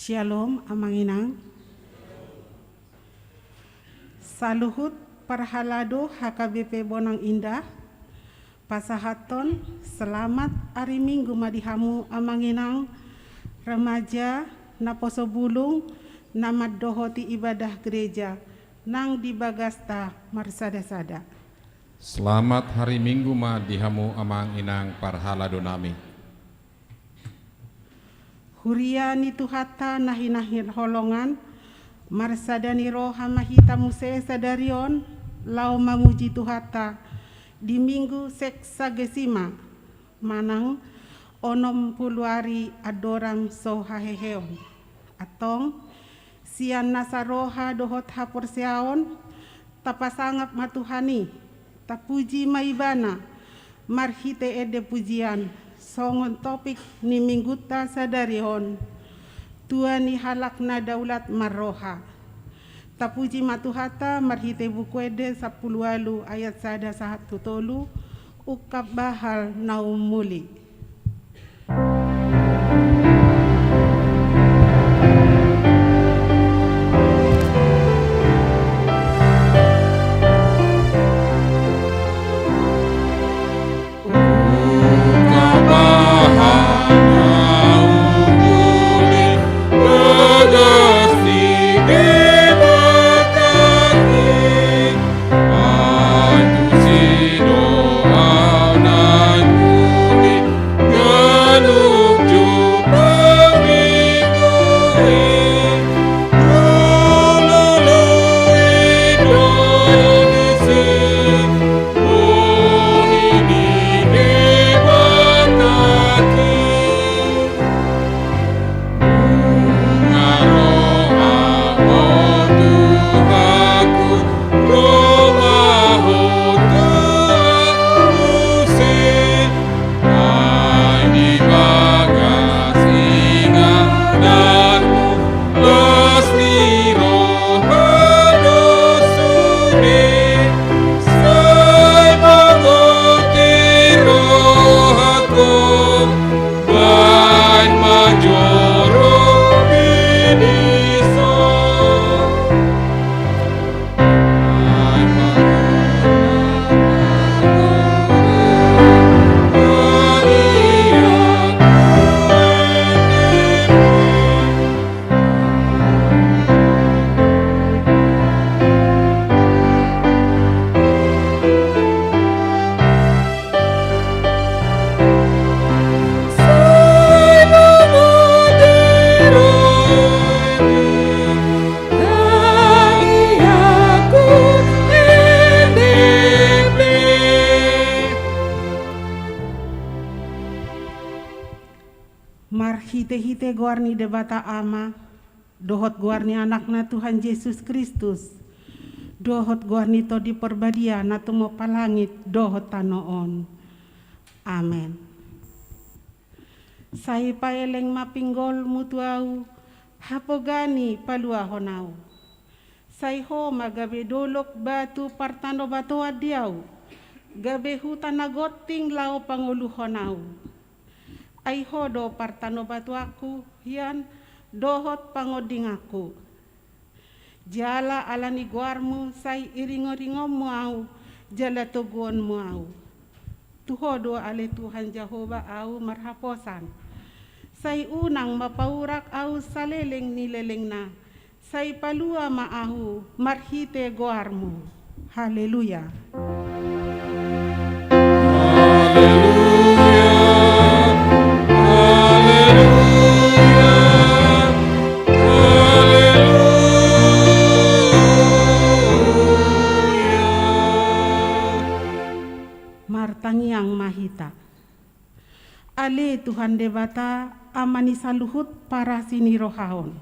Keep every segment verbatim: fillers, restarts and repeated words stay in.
Syalom, Amang Inang. Saluhut parhalado H K B P Bonang Indah, pasahathon selamat ari Minggu ma di hamu Amang Inang, remaja, naposo bulung, na mandohoti ibadah gereja, nang di bagasta marsada-sada. Selamat hari Minggu ma di hamu Amang Inang parhalado nami. Huria ni Tuhanta na hinaholongan, marsada ni roha ma hita muse sadari on, laho mamuji Tuhanta, di Minggu Sexagesima, manang onom pulu ari andorang so haheheon. Antong, sian nasa roha dohot haporseaon, tapasangap ma Tuhan i, tapuji ma Ibana, marhite ende pujian, songon topik ni Minggunta sadari on, Tua ni halak na daulat marroha. Tapuji ma Tuhanta marhite Buku Ende sampulu ualu ayat sada sahat tu tolu, ungkap bahal na ummuli. Marhite-hite goar ni Debata Ama, dohot goar ni Anakna Tuhan Jesus Kristus, dohot goar ni Tondi Parbadia na tumompa langit dohot tano on. Amen. Sai paeleng ma pinggolmu tu ahu, hapoga ni paluahon ahu. Sai ho ma gabe dolok batu partanobatoan di ahu, gabe huta na gonting laho pangoluhon ahu. Ai ho do partanobatoanku hian dohot pangondinganku. Jala ala ni goarmu sai iringoringonmu ahu, jala toguonmu ahu. Tu ho do ale Tuhan Jahowa ahu marhaposan. Sai unang ma paurak ahu saleleng ni lelengna. Sai palua ma ahu marhite goarmu. Haleluya. Haleluya. Haleluya. Haleluya. Martangiang ma hita. Ale Tuhan Debata, Ama ni saluhut parasi ni roha on.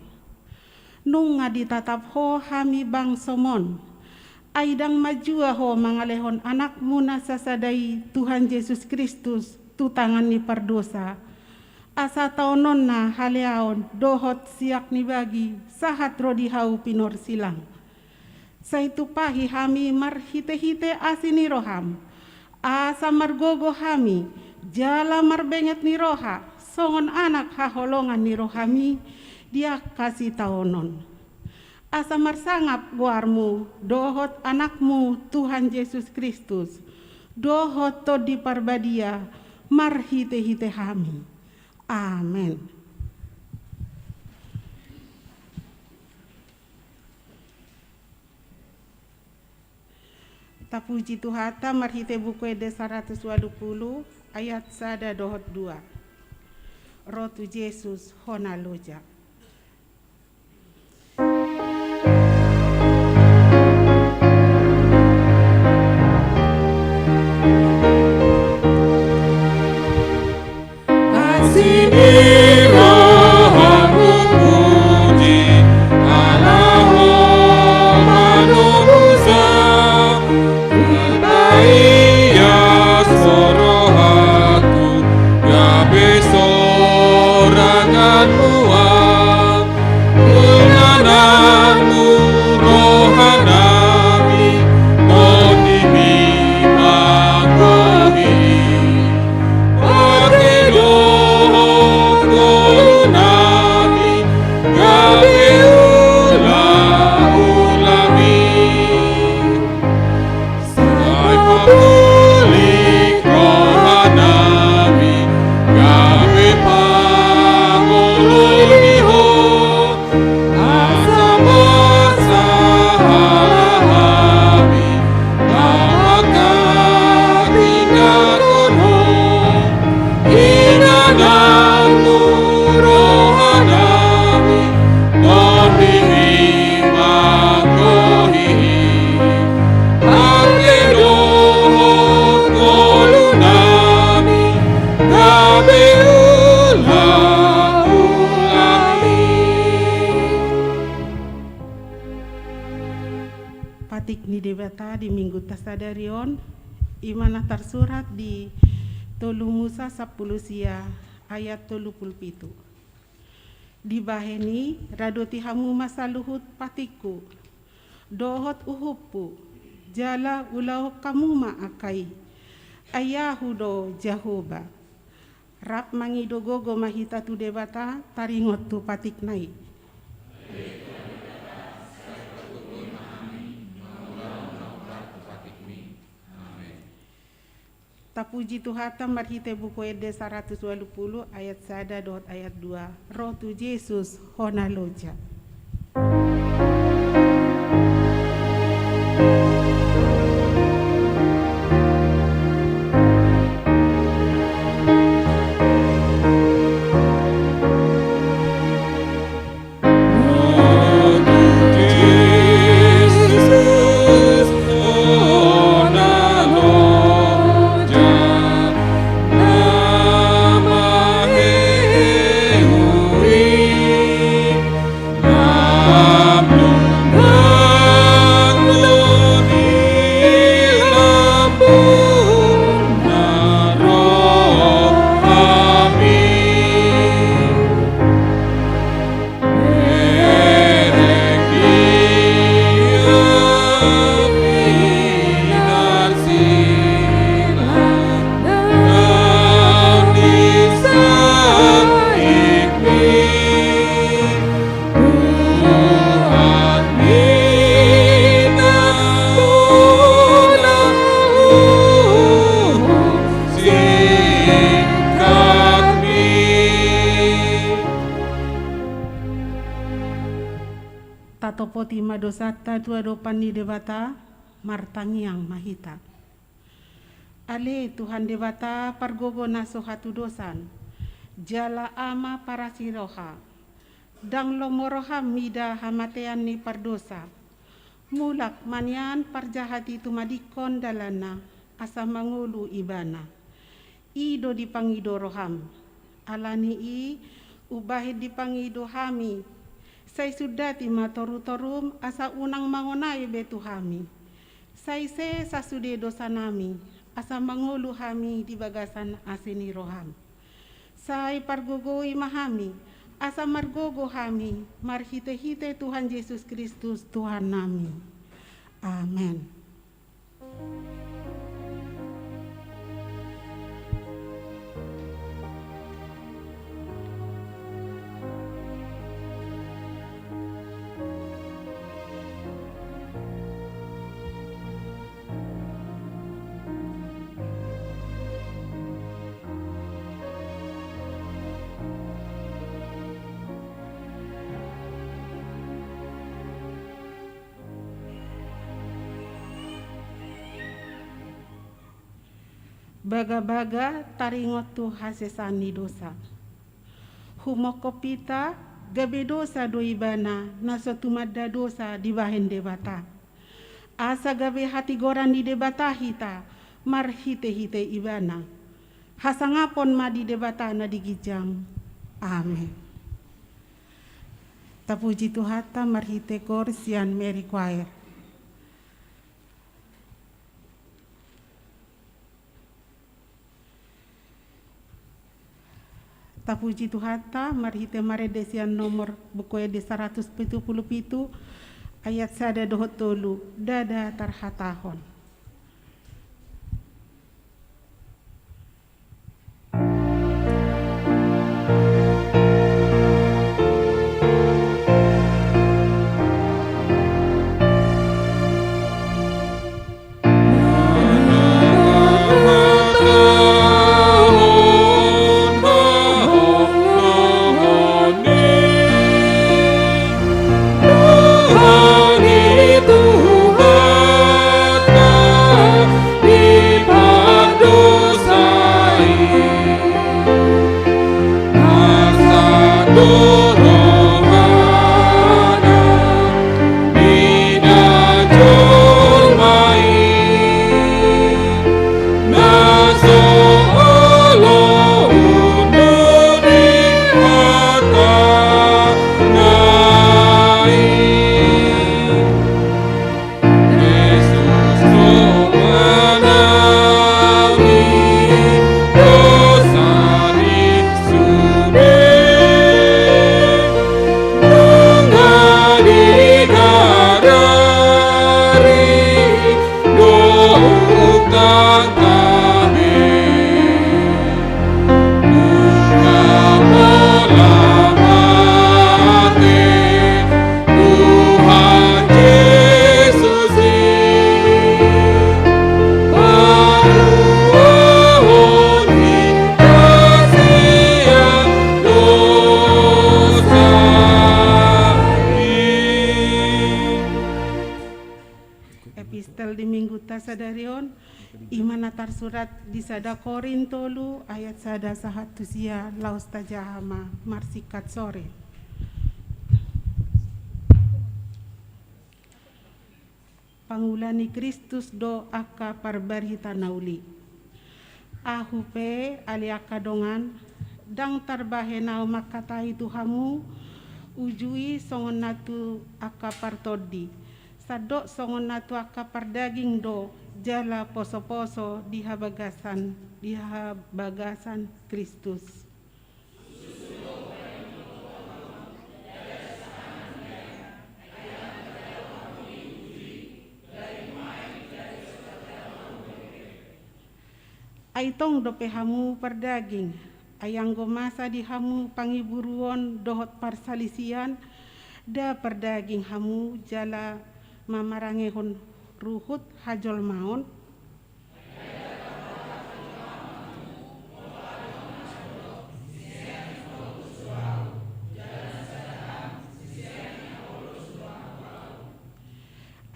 Nunga ditatap Ho hami bangsoMon, ai ndang manjua Ho mangalehon Anakmu na sasada i Tuhan Jesus Kristus tu tangan ni pardosa, asa taononna haleaon dohot siak ni bagi sahat ro di hau pinorsilang. Sai tumpahi hami marhitehite asi ni rohaM, asa margogo hami, jala marbenget ni roha, songon anak haholongan ni rohaMi, di angka sitaonon. Asa marsangap goarmu dohot Anakmu Tuhan Jesus Kristus, dohot Tondi Parbadia marhite-hite hami. Amen. Tapuji Tuhanta marhite Buku Ende saratus ualu pulu ayat sada dohot dua. Ro tu Jesus hona loja. Asi ni rohamu puji, ala Ho manomusa. Humbaias rohangku gabe sorangan mual. Ingananmu rohanami, tondimi manggohi. Pake do ngolunami gabe ulaulami. Sai pamulik rohanami gabe pangoloi Ho. Asa marsahala hami, na manghatindanghon Ho. Ingananmu rohanami, tondimi manggohi. Pake do ngolunami gabe ulaulami. Patik ni Debata di Minggunta sadari on, i ma na tarsurat di tolu Musa sampulu sia ayat tolu pulu pitu. Dibahen i, radoti hamu ma saluhut patikku dohot uhumhu, jala ulahon hamu ma angka i. Ai Ahu do Jahowa. Rap mangido gogo ma hita tu Debata, taringot tu patikna i. Tapuji Tuhanta marhite Buku Ende saratus ualu pulu ayat sada dohot ayat dua. Ro tu Jesus hona loja. Tatopoti ma dosanta tu adopan ni Debata, martangiang ma hita. Ale Tuhan Debata pargogo na so hatudosan, jala Ama parasi roha, ndang lomo roham mida hamatean ni pardosa. Mulak ma nian parjahat i tumadingkon dalanna, asa mangolu ibana. I do dipangido roham. Ala ni i, umbahen dipangido hami, sai sundati ma torutorum asa unang mangonai be tu hami. Sai sesa sude dosanami, asa mangolu hami di bagasan asi ni roham. Sai pargogoi ma hami, asa margogo hami, marhitehite Tuhan Jesus Kristus Tuhannami. Amen. Bagabaga taringot tu hasesaan ni dosa. Humongkop hita, gabe dosa do ibana na so tumanda dosa dibahen Debata. Asa gabe hatigoran ni Debata hita marhitehite ibana. Hasangapon ma di Debata na di ginjang. Amen. Tapuji Tuhanta marhite kor sian Mary Choir. Tapuji Tuhanta marhite marende sian nomor Buku Ende saratus pitu pulu pitu, ayat sada dohot tolu, ndada tarhatahon. Epistel di Minggunta sadari on, i ma na tarsurat di sada Korint tolu ayat sada sahat tu sia, laos tajaha ma marsingkat sore. Pangula ni Kristus do angka parbarita na uli. Ahu pe, ale angka dongan, ndang tarbahen ahu mangkatai tu hamu uju i songon na tu angka partondi, sandok songon na tu angka pardaging do jala posoposo di habagasan, di habagasan Kristus. Ai tong dope hamu pardaging, ai anggo masa di hamu pangiburuon dohot parsalisian, nda pardaging hamu jala mamarangehon ruhut hajolmaon?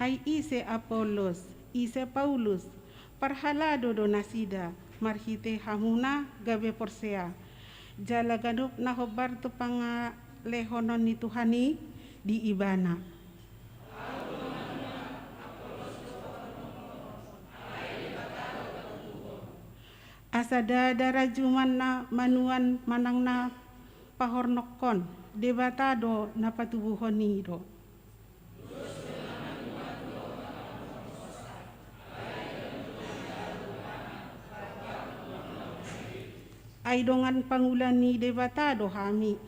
Ai ise Apollos, ise Paulus, parhalado do nasida marhite hamuna gabe porsea, jala ganup na hombar tu pangalehonon ni Tuhan i di ibana. Asa ndada rajuman na manuan manang na pahornongkon, Debata do na patubuhon i do. Ai dongan pangula ni Debata do hami.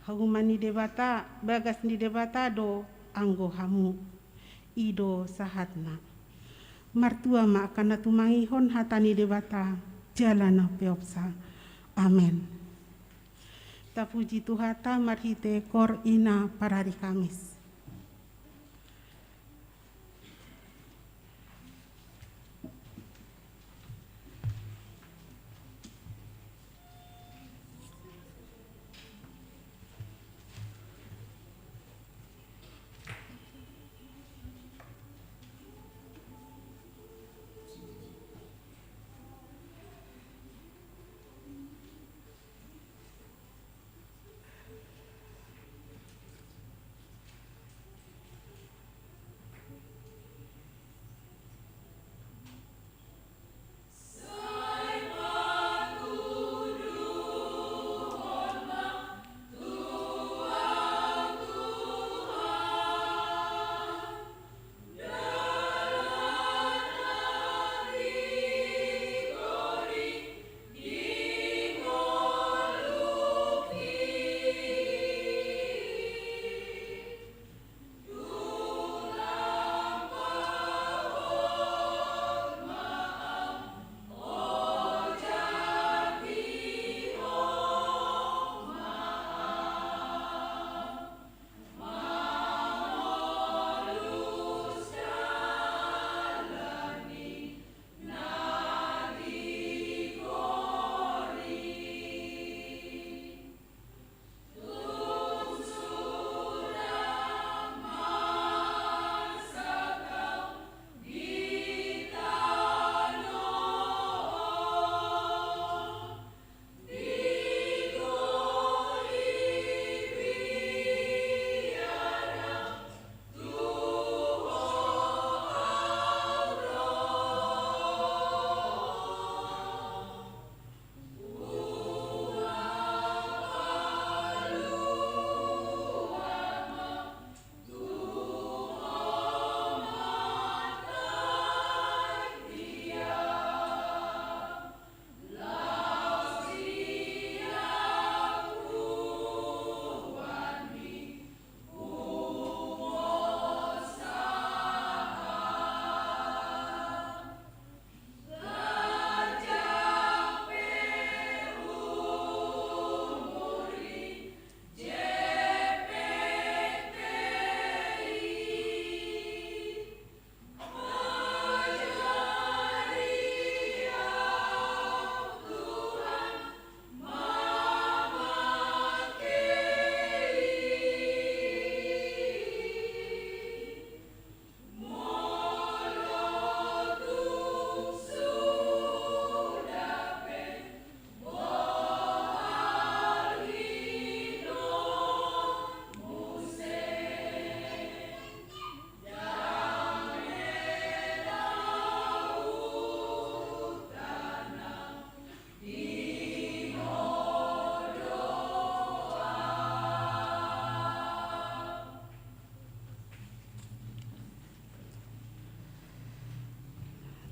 Hauma ni Debata, bagas ni Debata do anggo hamu. I do sahatna. Martua ma angka na tumangihon hata ni Debata jala na peopsa. Amen. Tapuji Tuhanta marhite kor i na parari Kamis.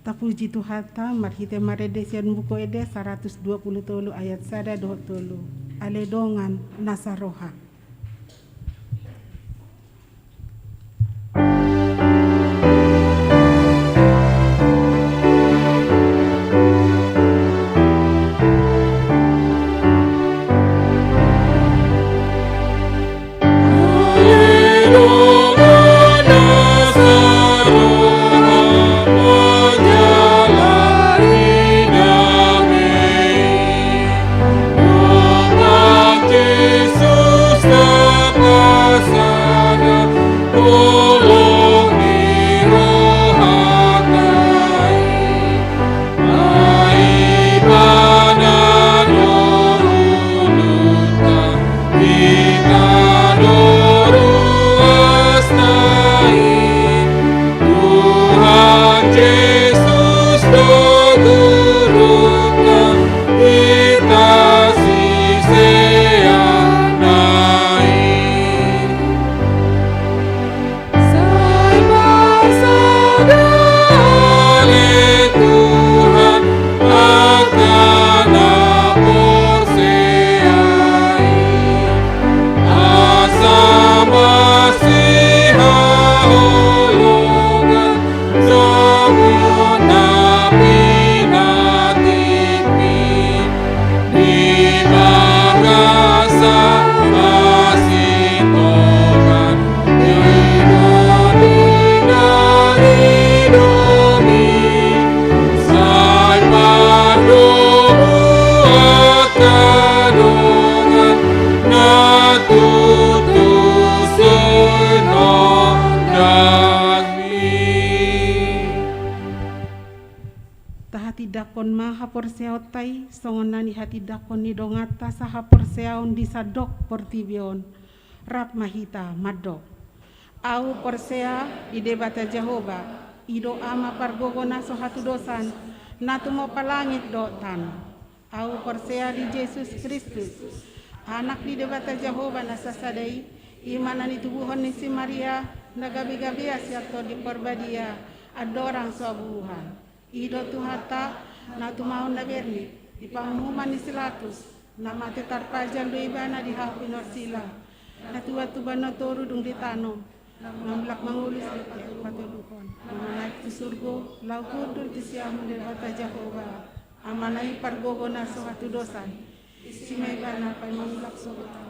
Tapuji Tuhanta marhite marende sian Buku Ende saratus dua pulu tolu ayat sada dohot tolu. Ale dongan na saroha. Tuhan Jesus do gurunta, hita siseanna i. Sai pasada ale Tuhan angka na porsea i, asa masihaholongan songon na pinatikmi di bagasan hasintongan di na nidomi. Sai mardomu angka dongan na tutu sinondangmi. Tahatindangkon ma haporseaonta i songon na nihatindangkon ni donganta sahaporseaon di sandok portibi on. Rap ma hita mandok. Ahu porsea di Debata Jahowa, i do Ama pargogo na so hatudosan, na tumompa langit dohot tano. Ahu porsea di Jesus Kristus, Anak ni Debata Jahowa na sasada i, i ma na nitubuhon ni si Maria, na gabe-gabea sian Tondi Parbadia, andorang so abubuhan. I do Tuhanta, na tumao na berni, di panguhuman ni si Latus, na mate tarpajal do ibana di hau pinorsila, na tuat tu banua toru dung ditanom, na mulak mangolu sian patoruhon, na manaek tu surgo, laho hundul tu siamun ni Debata Jahowa, Amana i pargogo na so hatudosan, disi ma ibana paima mulak sogot tu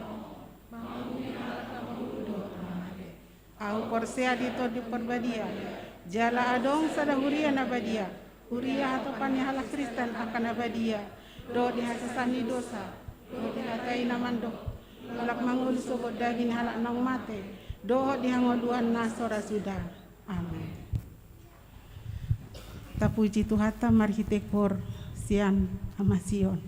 banua. Ahu porsea di Tondi Parbadia, jala adong sada huria na badia, huria hatopan ni halak Kristen angka na badia, dohot di hasesaan ni dosa, dohot di hata i na mandok, mulak mangolu sogot daging ni halak naung mate, dohot di hangoluan na so ra suda. Amen. Tapuji Tuhanta marhite koor sian Ama Sion.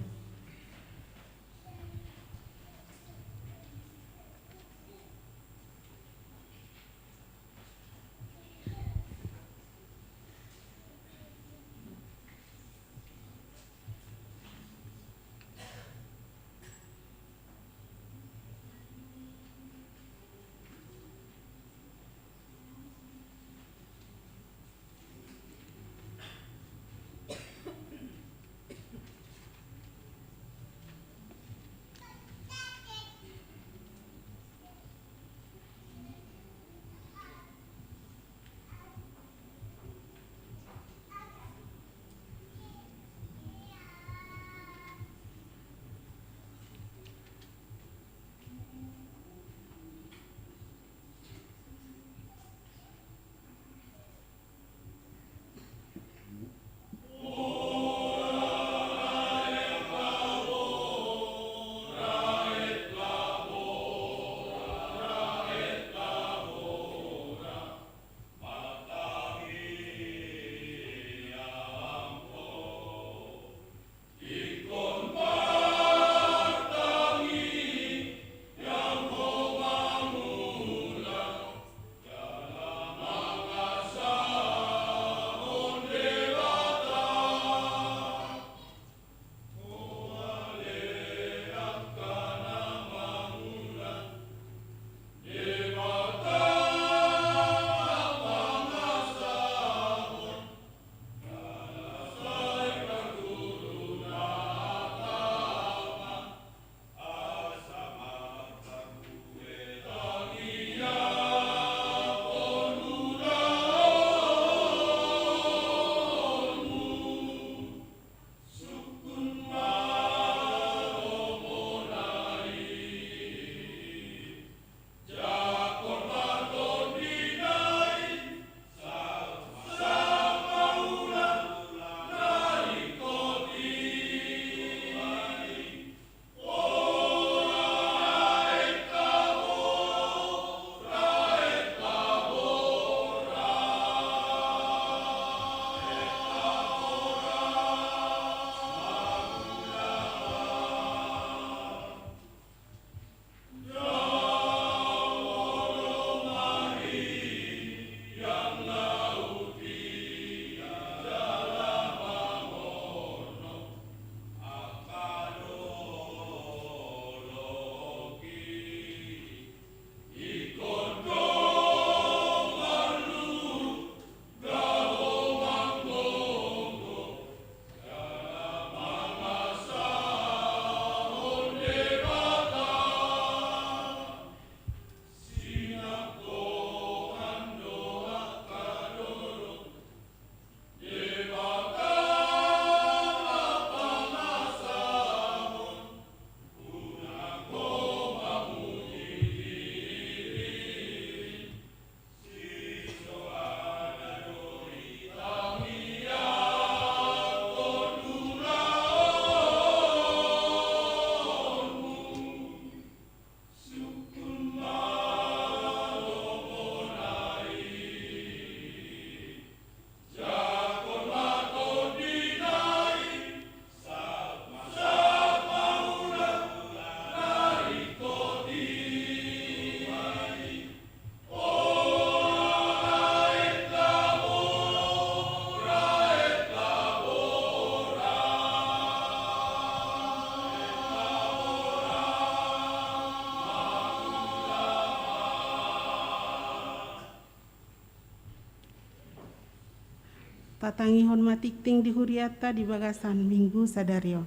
Tatangihon ma tingting di hurianta di bagasan Minggu sadari on.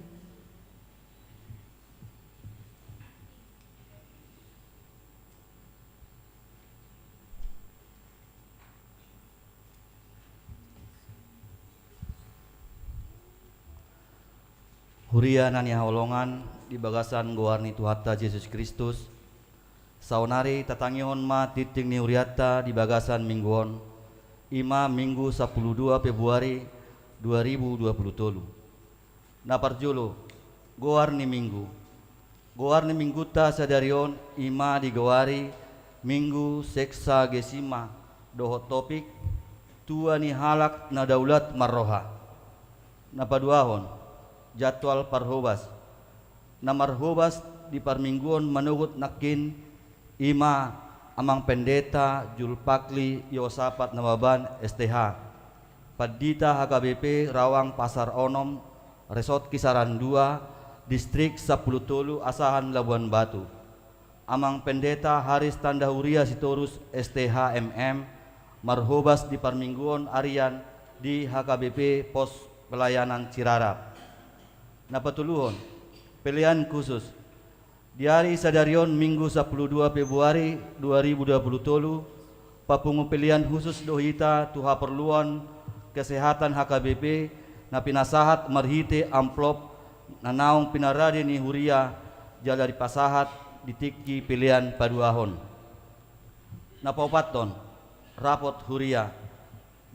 Huria na nihaholongan di bagasan goar ni Tuhanta Jesus Kristus, saonari tatangihon ma tingting ni hurianta di bagasan Minggu on, i ma Minggu sampulu dua Februari dua ribu dua pulu tolu. Na parjolo, goar ni Minggu. Goar ni Minggunta sadari on i ma digoari Minggu Sexagesima dohot topik, Tua ni halak na daulat marroha. Na paduahon, jadwal parhobas. Na marhobas di parmingguon manogot nangkin i ma Amang Pendeta Julfakli Yosapat Nababan, S T H, Pandita H K B P Rawang Pasar Onom, Resort Kisaran dua, Distrik sampulu tolu Asahan Labuan Batu. Amang Pendeta Haris Tanda Huria Sitorus, S T H M M, marhobas di parmingguon arian di H K B P Pos Pelayanan Cirarap. Na patoluhon, pelean khusus. Di ari sadari on, Minggu sampulu dua Februari dua ribu dua pulu tolu, papungu pelean khusus do hita tu haporluan kesehatan H K B P na pinasahat marhite amplop na naung pinarade ni huria jala dipasahat di tingki pelean paduahon. Na paopathon, rapot huria.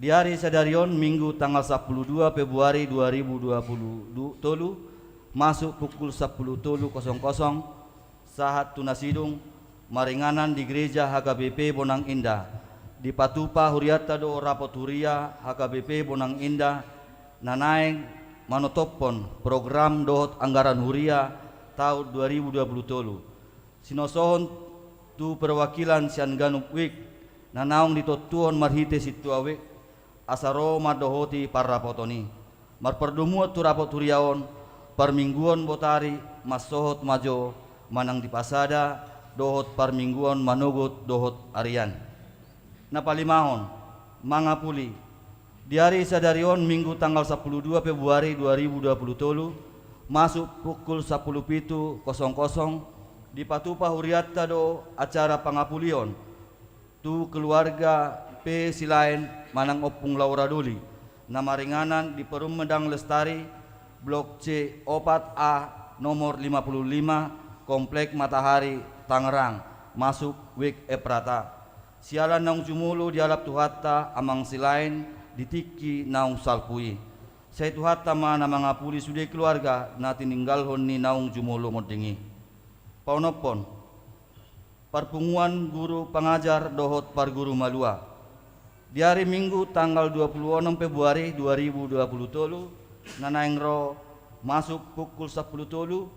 Di ari sadari on, Minggu tanggal sampulu dua Februari dua ribu dua pulu tolu, masuk pukul sampulu tolu kosong kosong, sahat tu na sidung, maringanan di Gereja H K B P Bonang Indah. Dipatupa hurianta do rapot huria H K B P Bonang Indah na naeng manotophon program dohot anggaran huria taon dua ribu dua pulu tolu. Sinosohon tu perwakilan sian ganup wijk na naung ditontuhon marhite sintua wijk, asa ro mandohoti parrapoton i. Marpardomuan tu rapot huria on, parmingguon botari mansohot ma jo manang dipasada dohot parmingguon manogot dohot arian. Na palimahon, mangapuli. Di ari sadari on, Minggu tanggal sampulu dua Februari dua ribu dua pulu tolu, masuk pukul sampulu pitu kosong kosong, dipatupa hurianta do acara pangapulion tu keluarga P Silaen manang Ompung Laura Doli, na maringanan di Perumahan Lestari, Blok C opat A, nomor lima puluh lima, Komplek Matahari, Tangerang, masuk wijk Efrata. Siala naung jumolo dialap Tuhanta Amang Silaen di tingki naung salpu i. Sai Tuhanta ma na mangapuli sude keluarga na tininggalhon ni naung jumolo monding i. Paonomhon, parpunguan guru pangajar dohot parguru malua. Di ari Minggu tanggal dua pulu onom Februari dua ribu dua pulu tolu, na naeng ro masuk pukul sampulu tolu,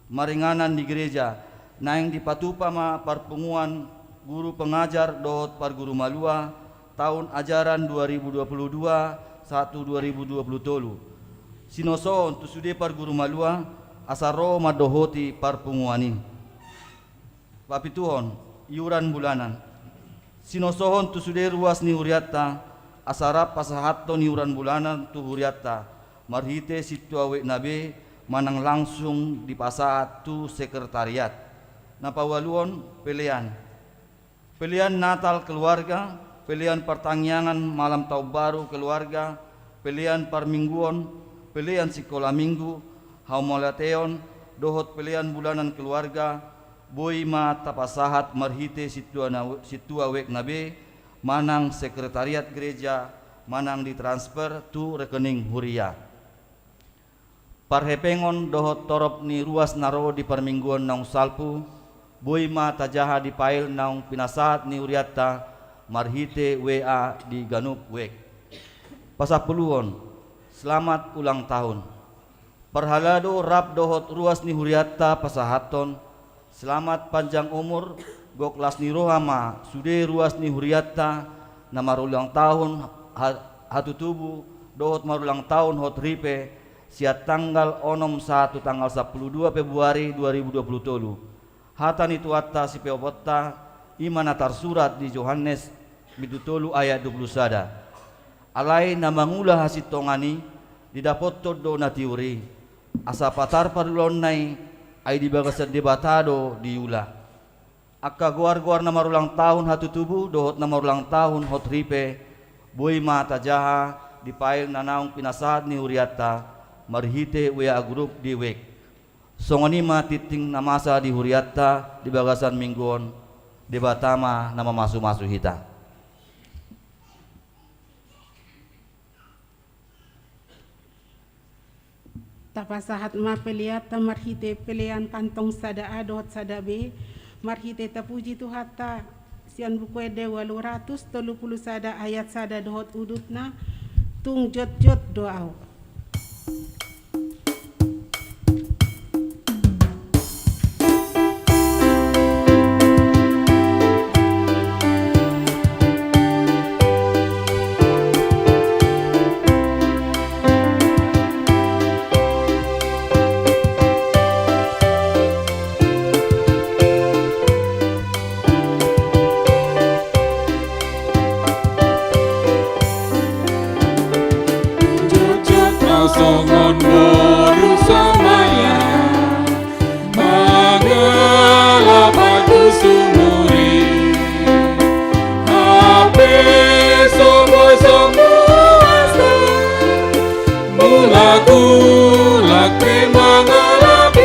maringanan di gereja, naeng dipatupa ma parpunguan guru pangajar dohot parguru malua taon ajaran dua ribu dua pulu dua sahat tu dua ribu dua pulu tolu. Sinosohon tu sude parguru malua asa ro mandohoti parpunguan i. Papituhon, iuran bulanan. Sinosohon tu sude ruas ni hurianta, asa rap pasahathon iuran bulanan tu hurianta, marhite sintua wijk na be, manang langsung dipasahat tu sekretariat. Na paualuhon, pelean. Pelean Natal keluarga, pelean partangiangan malam taon baru keluarga, pelean parmingguon, pelean sikola minggu, haumauliateon, dohot pelean bulanan keluarga, boi ma tapasahat marhite sintua na, sintua wijk na be, manang sekretariat gereja, manang ditransfer tu rekening huria. Parhepengon dohot torop ni ruas na ro di parmingguon naung salpu, boi ma tajaha di file naung pinasahat ni hurianta marhite W A di ganup wijk. Pasampuluhon, selamat ulang tahun. Parhalado rap dohot ruas ni hurianta pasahathon, selamat panjang umur, gok las ni roha ma sude ruas ni hurianta na marulang tahun ha-, hatutubu dohot marulang tahun hot ripe, sian tanggal onom sahat tu tanggal sampulu dua Februari dua ribu dua pulu tolu. Hata ni Tuhanta sipeoponta, i ma na tarsurat di Johannes bindu tolu ayat dua pulu sada. Alai na mangula hasintongan i, didapothon do na tiur i. Asa patar parulaonna i, ai di bagasan Debata do diula. Angka goar-goar na marulang tahun hatutubu dohot na marulang tahun hot ripe, boi ma tajaha di file na naung pinasahat ni hurianta marhite W A group di web. Songon i ma tingting na masa di hurianta di bagasan minggu on, Debata ma na mamasu-masu hita. Tapasahat ma peleanta marhite pelean kantong sada A dohot sada B, marhite tapuji Tuhanta, sian Buku Ende ualu ratus tolu pulu sada ayat sada dohot udutna, Tung jotjot do ahu. Jotjot ahu songon boru samaria, mangalap ahu tu sumur i. Hape so boi so muas do, mulak-ulak pe mangalap i.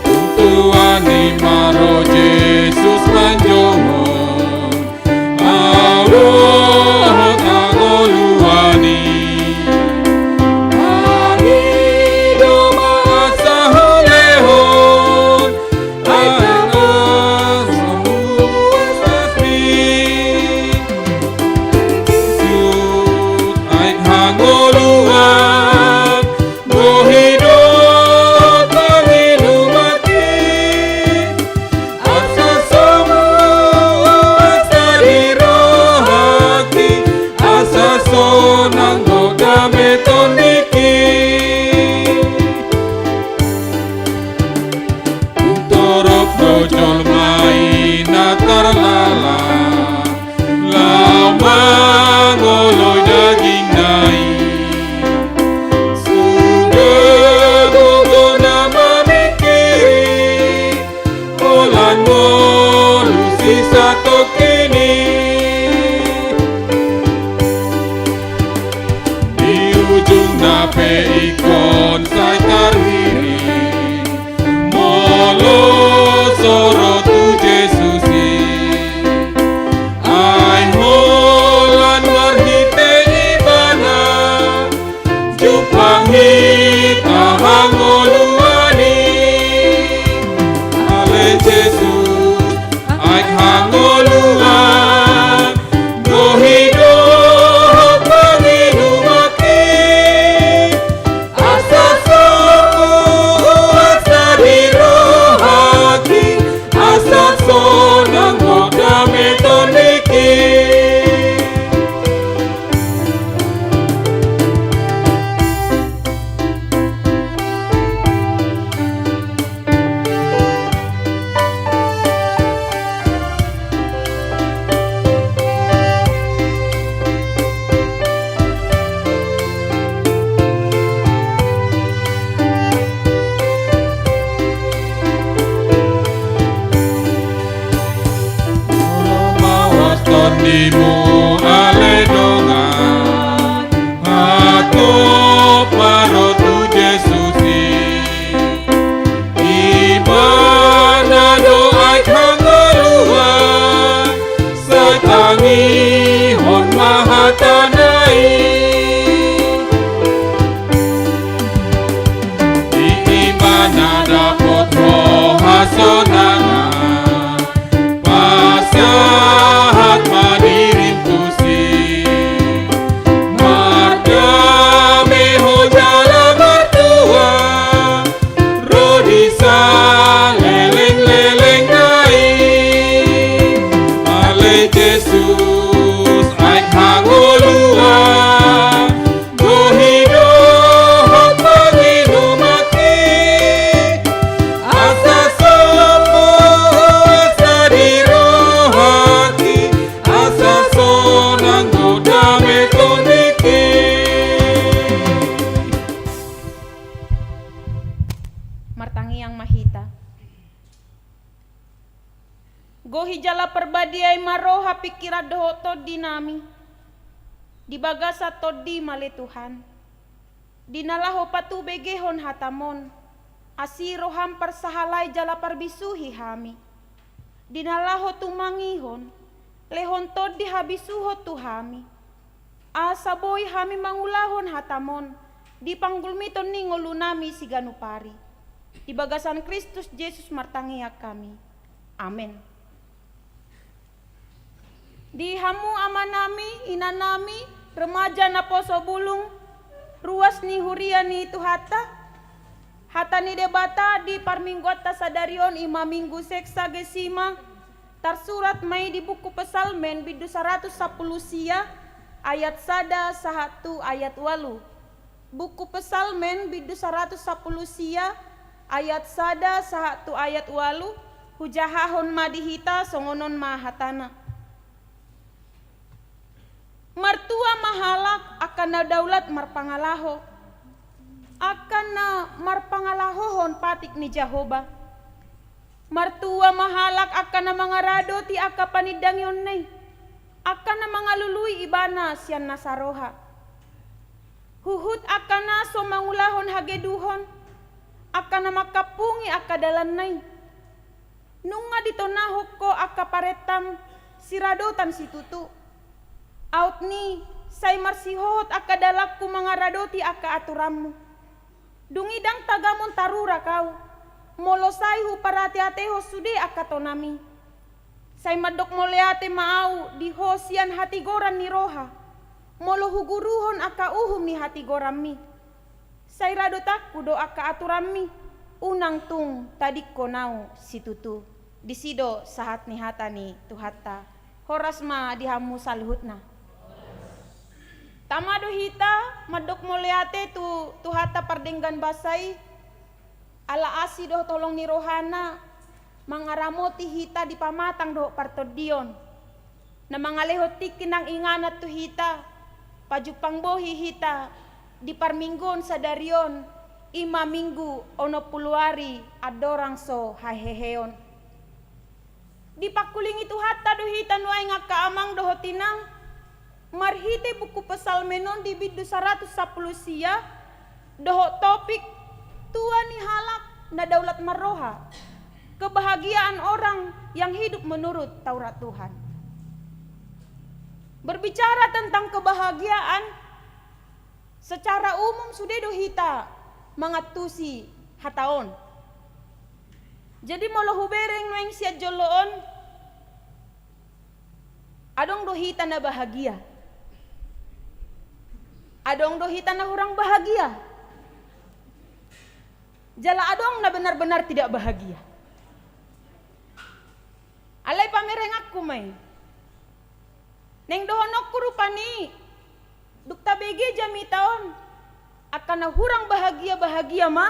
Tung tuani ma ro Jesus manjouhon ahu dohot hangoluan i. Pangido ma asa hulehon ahu na so muas asmi. Sut aek hangoluan, gohi dohot panginuman i, asa so muas na di rohangki, asa sonang dohot dame tondingki. Tung torop do jolma i na tarlala, laho mangoloi dagingna i. Sude do jolma mamingkiri holan ngolu sisatongkin i. Di ujungna pe ingkon sai tarhirim molo so ro tu Jesus i. Ai holan marhite Ibana jumpang hita hangoluan i. Ale Jesus, aek hangoluan, gohi dohot panginumanki, asa so muas na di rohangki, asa sonang dohot dame tondingki. Mawas tondimu ale dongan, hatop ma ro tu Jesus i. Ibana do aek hangoluan, sai tangihon ma hatana i. Di Ibana dapot ho hasonangan, pasahat ma dirim tusi. Mardame ho jala martua, ro di salelenglelengna i. Ale Jesus, aek hangoluan, gohi dohot panginumanki, asa so muas na di rohangki, Gohi jala parbadiai ma roha, pingkiran dohot tondinami di bagasan Tondim ale Tuhan. Di na laho patubegehon hatam on, asi roham parsahalai jala parbisuhi hami. Di na laho tumangihon, lehon tondi habisuhon tu hami. Asa boi hami mangulahon hatam on di panggulmiton ni ngolunami siganup ari. Di bagasan Kristus Jesus martangiang hami. Amen. Di hamu amanami, inanami, remaja naposo bulung, ruas ni huria ni Tuhanta, hata ni Debata di parmingguanta sadari on i ma Minggu Sexagesima, tarsurat ma i di buku Psalmen bindu saratus sampulu sia, ayat sada sahat tu ayat ualu. Buku Psalmen bindu saratus sampulu sia, ayat sada sahat tu ayat ualu, hujahahon ma di hita, songon on ma hatana. Martua ma halak angka na daulat marpangalaho, angka na marpangalahohon patik ni Jahowa. Martua ma halak angka na mangaradoti angka panindangionna i, angka na mangalului ibana sian nasa roha. Huhut angka na so mangulahon hageduhon, angka na mangkampungi angka dalanna i. Nunga ditonahon Ho angka parentam siradotan situtu. Aut ni, sai marsihohot angka dalanku mangaradoti angka aturanmu. Dung i ndang tagamon tarurak ahu, molo sai huparateatehon sude angka tonami. Sai mandok mauliate ma ahu di Ho sian hatigoran ni roha, molo huguruhon angka uhum ni hatigoranmi. Sai radotanku do angka aturanmi, unang tung tadingkon ahu situtu. Disi do sahat ni hata ni Tuhanta. Horas ma di hamu saluhutna. Tama do hita mandok mauliate tu Tuhanta pardenggan basa i, ala asi dohot holong ni rohana mangaramoti hita di pamatang dohot partondion, na mangalehon tingki nang inganan tu hita, pajumpang bohi hita di parmingguon sadari on, i ma Minggu onom pulu ari andorang so haheheon. Dipangkulingi Tuhanta do hita nuaeng angka amang dohot inang, marhite buku Psalmen on di bindu saratus sampulu sia, dohot topik tua ni halak na daulat marroha, kebahagiaan orang yang hidup menurut Taurat Tuhan. Berbicara tentang kebahagiaan, secara umum sude do hita mangantusi hata on. Jadi molo hubereng nuaeng sian jolo on, adong do hita na bahagia, adong do hita na hurang bahagia, jala adong na benar-benar tidak bahagia. Alai pamerenganku ma i. Naeng dohononku rupani, dung tabege jamita on, angka na hurang bahagia, bahagia ma,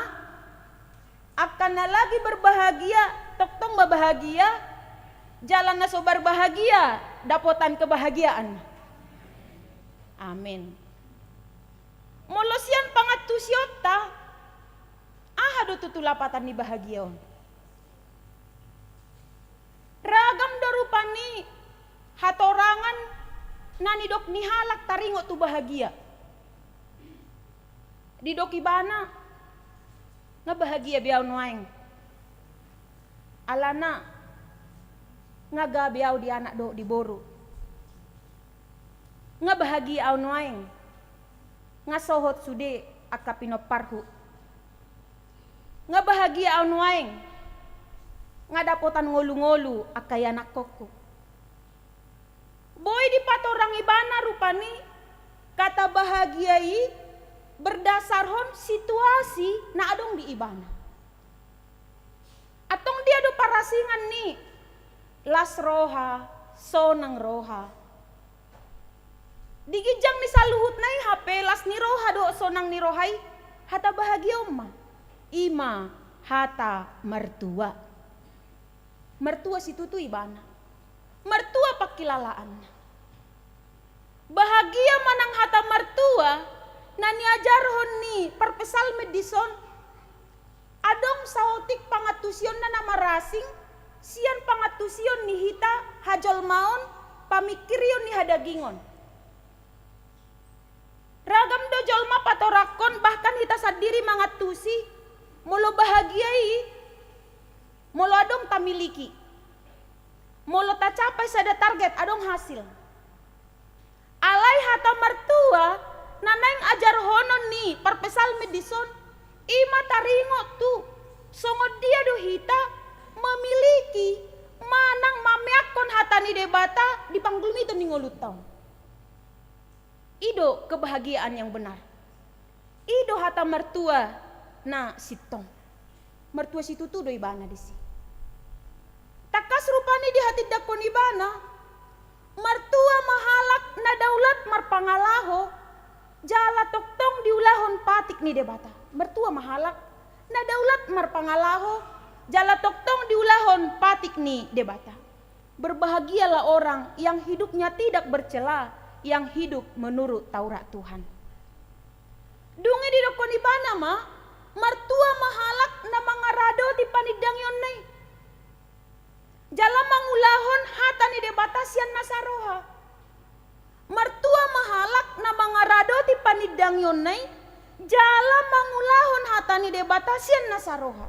angka na lagi berbahagia, tongtong ma bahagia, jala na so berbahagia, dapotan kebahagiaan. Amin. Molo sian pangantusionta, aha do tutu lapatan ni bahagia on? Ragam do rupani hatorangan na nidok ni halak taringot tu bahagia. Didok ibana, nga bahagia be ahu nuaeng. Alana, nga gabe ahu di anak dohot di boru. Nga bahagia ahu nuaeng. Nga sohot sude angka pinomparhu. Nga bahagia ahu nuaeng. Nga dapotan ngolu-ngolu angka ianakkonhu. Boi dipatorang ibana rupani kata bahagia i berdasarhon situasi na adong di ibana. Antong dia do parasingan ni las roha, sonang roha? Di ginjang ni saluhutna i hape las ni roha dohot sonang ni roha i, hata bahagia on ma. I ma hata martua. Martua situtu ibana. Martua pangkilalaanna. Bahagia manang hata martua na niajarhon ni parpsalmen dison, adong saotik pangantusionna na marasing, sian pangantusion ni hita hajolmaon, pamingkirion ni hadagingon. Ragam do jolma patorangkon, bahkan hita sandiri mangantusi, molo bahagia i, molo adong tamiliki, molo tacapai sada target, adong hasil. Alai hata Martua na naeng ajarhonon ni parpsalmen dison, i ma taringot tu songon dia do hita memiliki manang mameakkon hata ni Debata di panggulmiton ni ngolunta on. I do kebahagiaan yang benar. I do hata Martua na sintong. Martua situtu do ibana disi. Tangkas rupani dihatindangkon ibana, Martua ma halak na daulat marpangalaho, jala tongtong diulahon patik ni Debata. Martua ma halak na daulat marpangalaho, jala tongtong diulahon patik ni Debata. Berbahagialah orang yang hidupnya tidak bercela, yang hidup menurut Taurat Tuhan. Dung i didokkon ibana ma, Martua ma halak na mangaradoti panindangionna i, jala mangulahon hata ni Debata sian na saroha. Martua ma halak na mangaradoti panindangionna i, jala mangulahon hata ni Debata sian na saroha.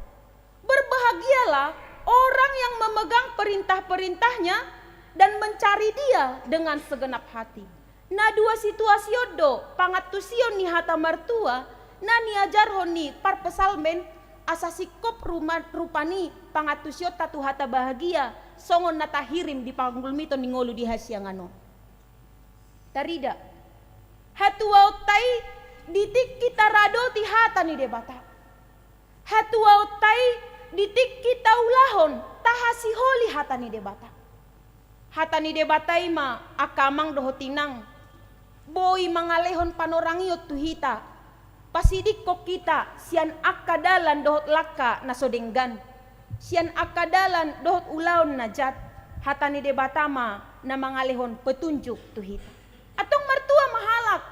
Berbahagialah orang yang memegang perintah-perintahnya dan mencari Dia dengan segenap hati. Na dua situasi on do pangantusion ni hata Martua na niajarhon ni parpsalmen, asa singkop ruma-, rupani pangantusionta tu hata bahagia songon na tahirim di panggulmiton ni ngolu di hasiangan on. Tarida, hatuaonta i di tingki taradoti hata ni Debata. Hatuaonta i di tingki taulahon, tahasiholi hata ni Debata. Hata ni Debata i ma, angka amang dohot inang, boi mangalehon panorangion tu hita, pasidingkon hita sian angka dalan dohot langka na so denggan, sian angka dalan dohot ulaon na jat. Hata ni Debata ma na mangalehon petunjuk tu hita. Antong martua ma halak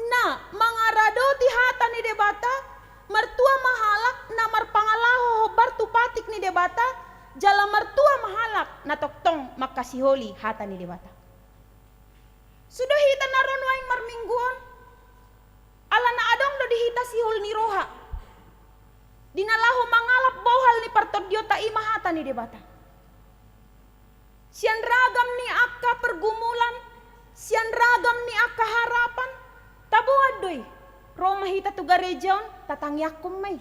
na mangaradoti hata ni Debata, martua ma halak na marpangalaho hombar tu patik ni Debata, jala martua ma halak na tongtong manghasiholi hata ni Debata. Sude hita na ro nuaeng marminggu on, ala na adong do di hita sihol ni roha di na laho mangalap bohal ni partondionta, i ma hata ni Debata. Sian ragam ni angka pergumulan, sian ragam ni angka harapan, taboan do i. Ro ma hita tu gareja on, tatangiangkon ma i.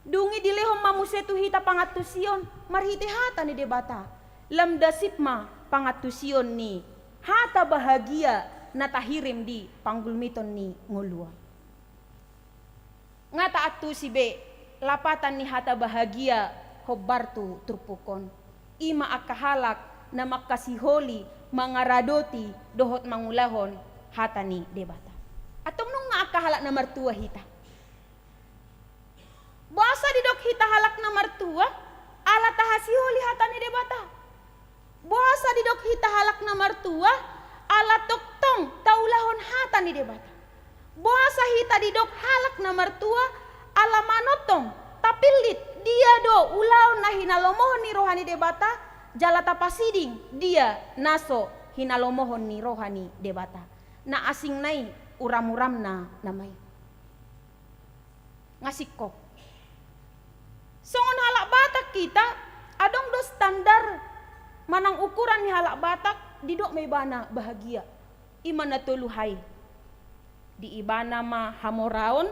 Dung i dilehon ma muse tu hita pangantusion marhite hata ni Debata. Lam dasip ma pangantusion ni hata bahagia na tahirim di panggulmiton ni ngolu on. Nga taantusi be lapatan ni hata bahagia hombar tu turpuk on. I ma angka halak na manghasiholi, mangaradoti dohot mangulahon hata ni Debata. Antong nunga angka halak na martua hita. Boasa didok hita halak na martua? Ala tahasiholi hata ni Debata. Boasa didok hita halak na martua? Ala tongtong taulahon hata ni Debata. Boasa hita didok halak na martua? Ala manongtong, tapillit dia do ulaon na hinalomohon ni roha ni Debata, jala tapasiding dia na so hinalomohon ni roha ni Debata. Na asing nai uram-uramna nama i. Nga singkop. Songon halak Batak hita, adong do standar manang ukuran ni halak Batak, didok ma ibana bahagia. I ma na tolu ha i. Di ibana ma hamoraon,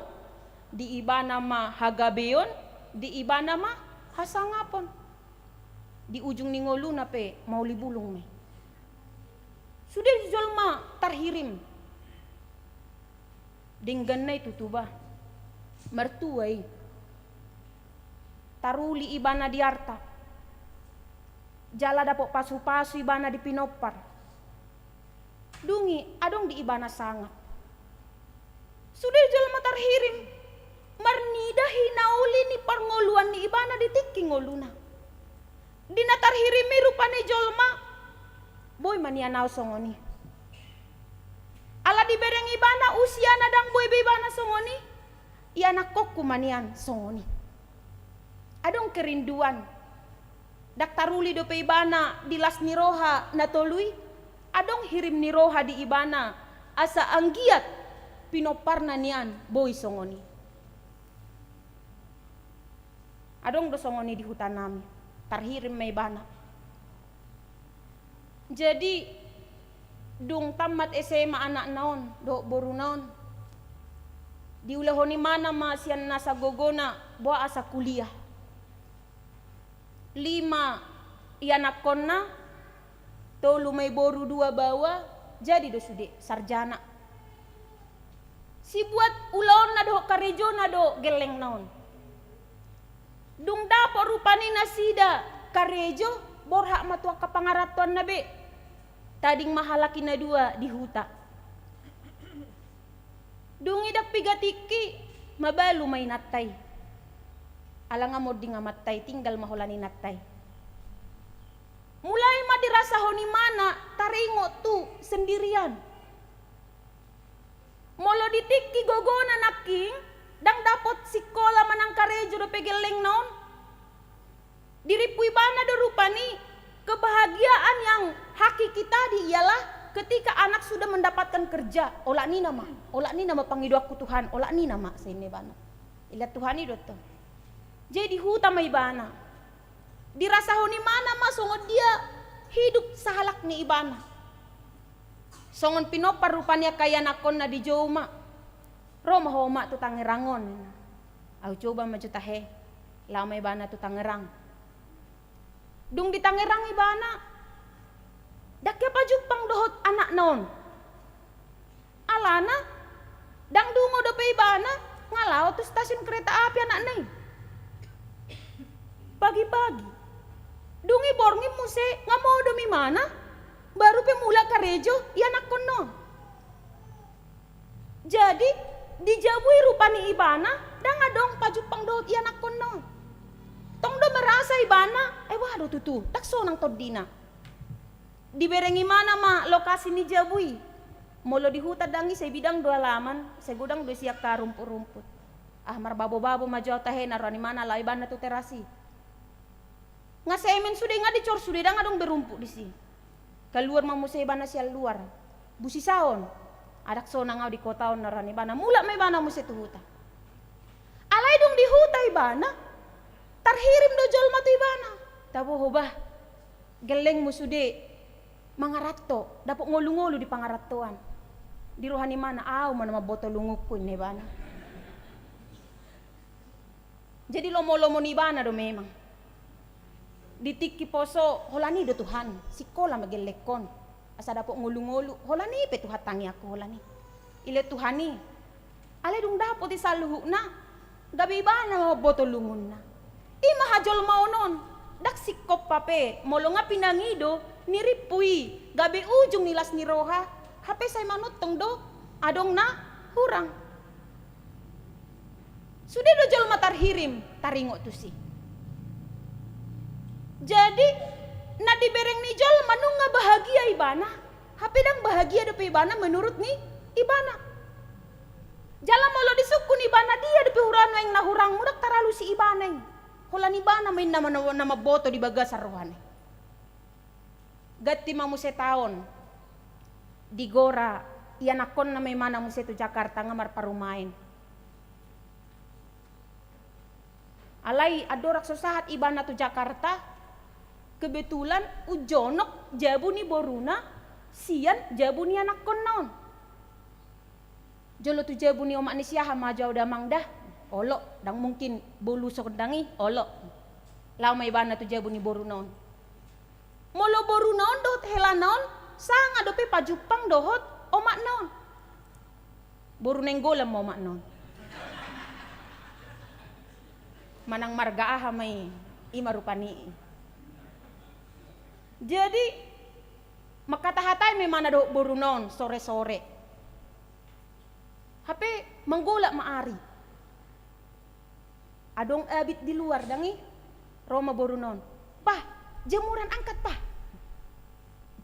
di ibana ma hagabeon, di ibana ma hasangapon. Di ujung ni ngoluna pe mauli bulung ma i. Sude jolma tarhirim. Denggan nai tutu ba. Martua i. Taruli ibana di arta. Jala dapot pasu-pasu ibana di pinompar. Dung i adong di ibana sangap. Sude jolma tarhirim. Marnida hinauli ni parngoluan ni ibana di tingki ngoluna. Di na tarhirim i rupani jolma, boi ma nian au songon i. Ala dibereng ibana usia na ndang boi be ibana songon i, ianakkonku ma nian songon i. Adong kerinduan. Ndang taruli dope ibana di las ni roha na tolu i, adong hirim ni roha di ibana, asa anggiat pinomparna nian boi songon i. Adong do songon i di hutanami, tarhirim ma ibana. Jadi, dung tammat S M A anakna on dohot boruna on, diulahon ibana ma sian nasa gogona boha asa kuliah. Lima ianakkonna, tolu ma i boru, dua baoa, jadi do sude sarjana. Sibuat ulaonna dohot karejona do gellengna on. Dung dapot rupani nasida karejo, borhat ma tu angka pangarantoanna be. Tading ma halak i na dua di huta. Dung i ndang piga tingki, mabalu ma inanta i. Ala nga monding amanta i, tinggal ma holan inanta i. Mulai ma dirasahon ibana taringot tu sendirian. Molo di tingki gogona nangkin, ndang dapot sikola manang karejo dope gellengna on. Dirimpu ibana do rupani, kebahagiaan yang hakiki tadi ialah ketika anak sudah mendapatkan kerja. Olat ni nama, olat ni nama pangidoanku Tuhan, olat ni nama, sai ninna ibana. Ilat Tuhan i do tong. Jadi huta ma ibana. Dirasahon ibana ma songon dia hidup sahalak ni ibana. Songon pinompar rupani angka ianakkonna dijou ma. Ro ma ho ma tu Tangerang on, ninna. Au coba ma jo tahe. Laho ma ibana tu Tangerang. Dung di Tangerang ibana, ndang ia pajumpang dohot anakna on. Alana, ndang dungo dope ibana nga laho tu stasiun kereta api anakna i. Pagi-pagi. Dung i borngin muse nga modom ibana, baru pe mulak karejo ianakkonna on. Jadi, dijabui rupani ibana, ndang adong pajumpang dohot ianakkonna on. Tong do merasa ibana, eh, wah do tutu, ndang sonang tondina. Dibereng ibana ma lokasi ni jabu i. Molo di huta ndang i, sai bidang do alaman, sai godang do isi angka rumput-rumput. Ah, marbabo-babo ma jo au tahe, ninna roha ni ibana, laho ibana tu teras i. Nga semen sude, nga dicor sude, ndang adong be rumput disi. Kaluar ma muse ibana sian luar. Busisaon. Ndang sonang au di kota on, ninna roha ni ibana. Mulak ma ibana muse tu huta. Alai dung di huta ibana, tarhirim do jolma tu ibana. Tabo ho bah, gellengmu sude mangaranto, dapot ngolu-ngolu di pangarantoan. Di roha ni ibana, au ma na mamboto lungungku, ninna ibana. Jadi lomo-lomo ni ibana do memang. Di tingki poso, holan i do Tuhan, sikola ma gellengkon. Asa dapot ngolu-ngolu, holan i pe Tuhan tangiangku holan i. Ilat Tuhan i. Alai dung dapot i saluhutna, gabe ibana ma mamboto lungunna. I ma hajolmaon on, ndang singkop hape, molo nga pinangido, nirimpu i, gabe ujung ni las ni roha, hape sai manongtong do, adong na hurang. Sude do jolma tarhirim, taringot tusi. Jadi, na dibereng ni jolma nunga bahagia ibana, hape ndang bahagia dope ibana menurut ni ibana. Jala molo disungkun ibana dia dope hurang nuaeng na hurang, ndang taralus ibana i. Holan ibana ma inna na mamboto di bagasan rohana i. Ganti ma muse taon. Digora, ianakkonna ma ibana muse tu Jakarta nga marparumaen. Alai andorang so sahat ibana tu Jakarta, kebetulan unjonok jabu ni boruna sian jabu ni anakkonna on. Jolo tu jabu ni omak ni si aha ma jo au damang da? Olo, ndang mungkin bolu so ndang i, olo. Laho ma ibana tu jabu ni boruna on. Molo boruna on dohot helana on, sanga dope pajumpang dohot omakna on. Boru Nainggolan ma omakna on. Manang marga aha ma i, i ma rupani i. Jadi, mangkata-hatai ma ibana dohot boruna on, sore-sore. Hape manggolap ma ari. Adong abit di luar, ndang i, ro ma boruna on. Pah, jemuran angkat, Pah.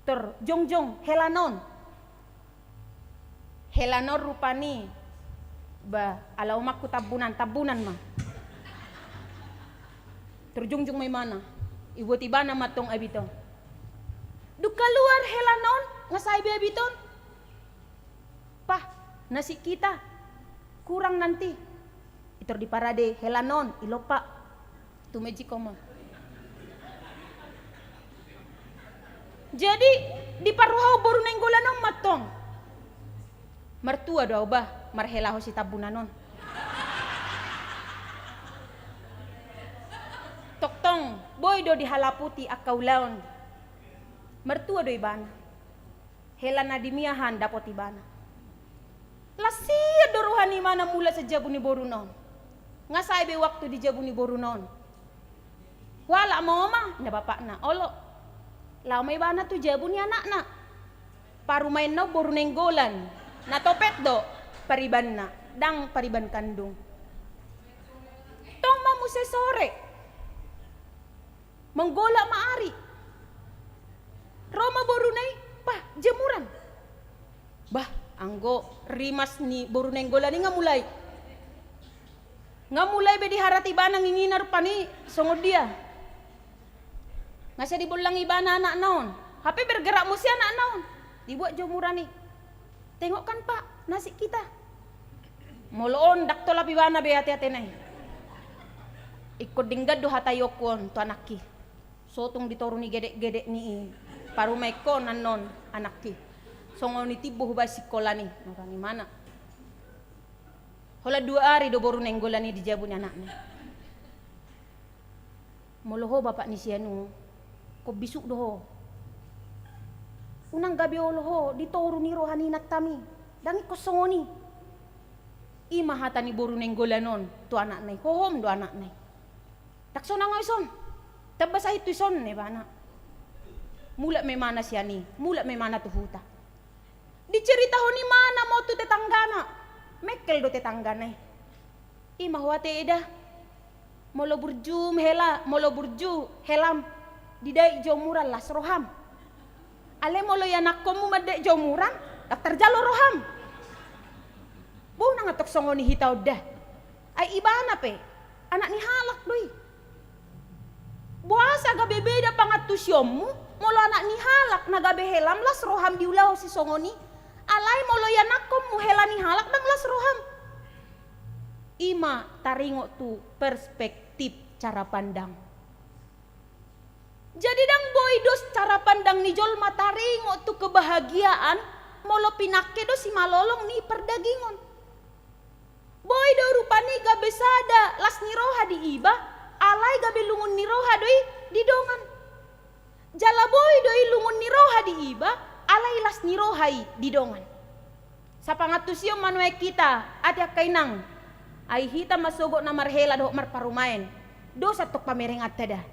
Tor jongjong helana on. Helana on rupani, bah, ala omakku Tambunan, Tambunan ma. Tor jongjong ma ibana. Ibuat ibana mantong abit on. Dung kaluar hela na on, nga sae be abit on. Pah, nasik hita. Kurang nanti. Itor diparade hela na on, ilompa. Tu magic koma. Jadi, diparrohahon boru Nainggolan on mantong. Martua do au bah, marhelahon si Tambunan on. Tongtong, boi do dihalaputi angka ulaon. Martua do ibana. Hela na dimiahan dapot ibana. Las sian do roha ni ibana mulak sian jabu ni boruna on. Nga sae be waktu di jabu ni boruna on. Hualap ma oma, ninna bapakna, olo. Laho ma ibana tu jabu ni anakna. Parumaenna on boru Nainggolan. Na topet do paribanna, ndang pariban kandung. Tong ma muse sore. Manggolap ma ari. Ro ma boruna i, pah, jamuran. Bah, anggo rimas ni boru Nainggolan i nga mulai. Nga mulai be diharat ibana nginginan rupani songon dia. Nga sai dibollang ibana anakna on. Hape bergerak muse anakna on. Dibuat jamuran i. Tengok kan, Pak, nasik hita. Molo on, ndang tolap ibana be ate-atena i. Ingkon denggan do hataionku on tu anakki. So tung di toru ni gedek-gedek ni i. Parumaenhon annon anakki. Songon i timbo hubaen sikola ni. Nora ni mana. Holan dua ari do boru Nainggolan i di jabu ni anakna. Molo ho bapak ni si Anu, ingkon bisuk do ho. Unang gabe olo ho di toru ni roha ni inantami. Ndang ingkon songon i. I ma hata ni boru Nainggolan on tu anakna i, hohom do anakna i. Ndang sonang au ison. Tamba sahit tu ison, ninna ibana. Mulak ma imana sian i, mulak ma imana tu huta. Diceritahon imana ma on tu tetanggana. Mengkel do tetanggana i. I ma ho ate eda. Molo burju hela, molo burju helam, didaek jamuran las roham. Alai molo ianakhonmu mandaek jamuran, ndang tarjalo roham. Bo, unang antong songon i hita on da. Ai ibana pe anak ni halak do i. Boasa gabe beda pangantusionmu, molo anak ni halak na gabe helam las roham diulahon sisongon i, alai molo ianakhonmu hela ni halak ndang las roham. I ma taringot tu perspektif cara pandang. Jadi ndang boi dos cara pandang ni jolma taringot tu kebahagiaan molo pinangke do simalolong ni pardagingon. Boi do rupani gabe sada las ni roha di iba, alai gabe lungun ni roha do i di dongan. Jala boi do i lungun ni roha di iba, alai las ni roha i di dongan. Sapangantusion ma nuaeng hita, ate angka inang. Ai hita ma sogot na marhela dohot marparumaen. Dos antong pamerenganta da.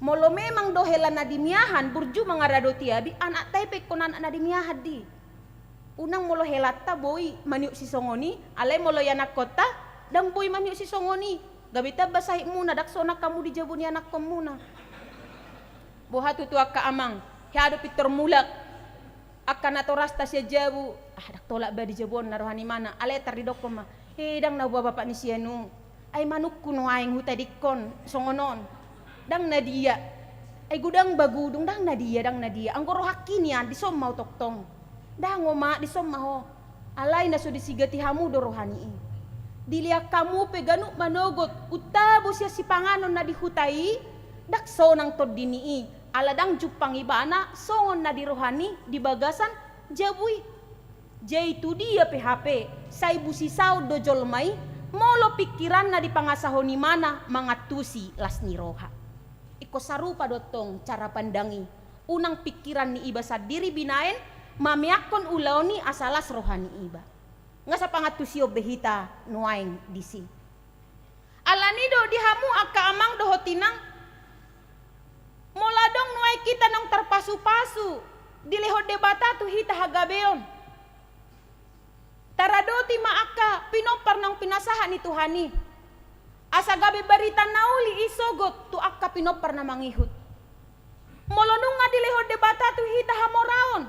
Molo memang do hela na dimiahan, burju mangaradoti abi, anakta i pe ingkon anak na dimiahan di. Unang molo helanta boi maniop sisongon i, alai molo ianakhonta, ndang boi maniop sisongon i. Gabe tamba sahitmuna, ndang sonang hamu di jabu ni anakhonmuna. Boha tutu angka amang, hea do pintor mulak. Angka natorasta sian jabu, ah, ndang tolap ba di jabu on, ninna roha ni imana, alai tar didokkon ma, eh, ndang na huboa bapak ni si Anu. Ai manungkun nuaeng hutadingkon songon on. Ndang na dia. Ai godang ba gudung, ndang na dia, ndang na dia. Anggo rohangki nian, dison ma au tongtong. Ndang, oma, dison ma ho. Alai na so disigati hamu do roha ni i. Dilean hamu pe ganup manogot, untabo sian sipanganon na di huta i, ndang sonang tondi ni i. Ala ndang jumpang ibana songon na di roha ni di bagasan jabu i. Jadi tu dia pe hape, sai busisaon do jolma i, molo pingkiranna dipangasahon imana mangantusi las ni roha. Ingkon sarupa do tong cara pandang i, unang pingkiran ni iba sandiri binaen, mameakkon ulaon i asa las roha ni iba. Nga sapangantusion be hita nuaeng disi. Alani do di hamu angka amang dohot inang, molo adong nuaeng hita naung tarpasupasu, dilehon Debata tu hita hagabeon. Taradoti ma angka pinompar naung pinasahat ni Tuhan i. Asa gabe barita na uli i sogot tu angka pinompar na mangihut. Molo nunga dilehon Debata tu hita hamoraon,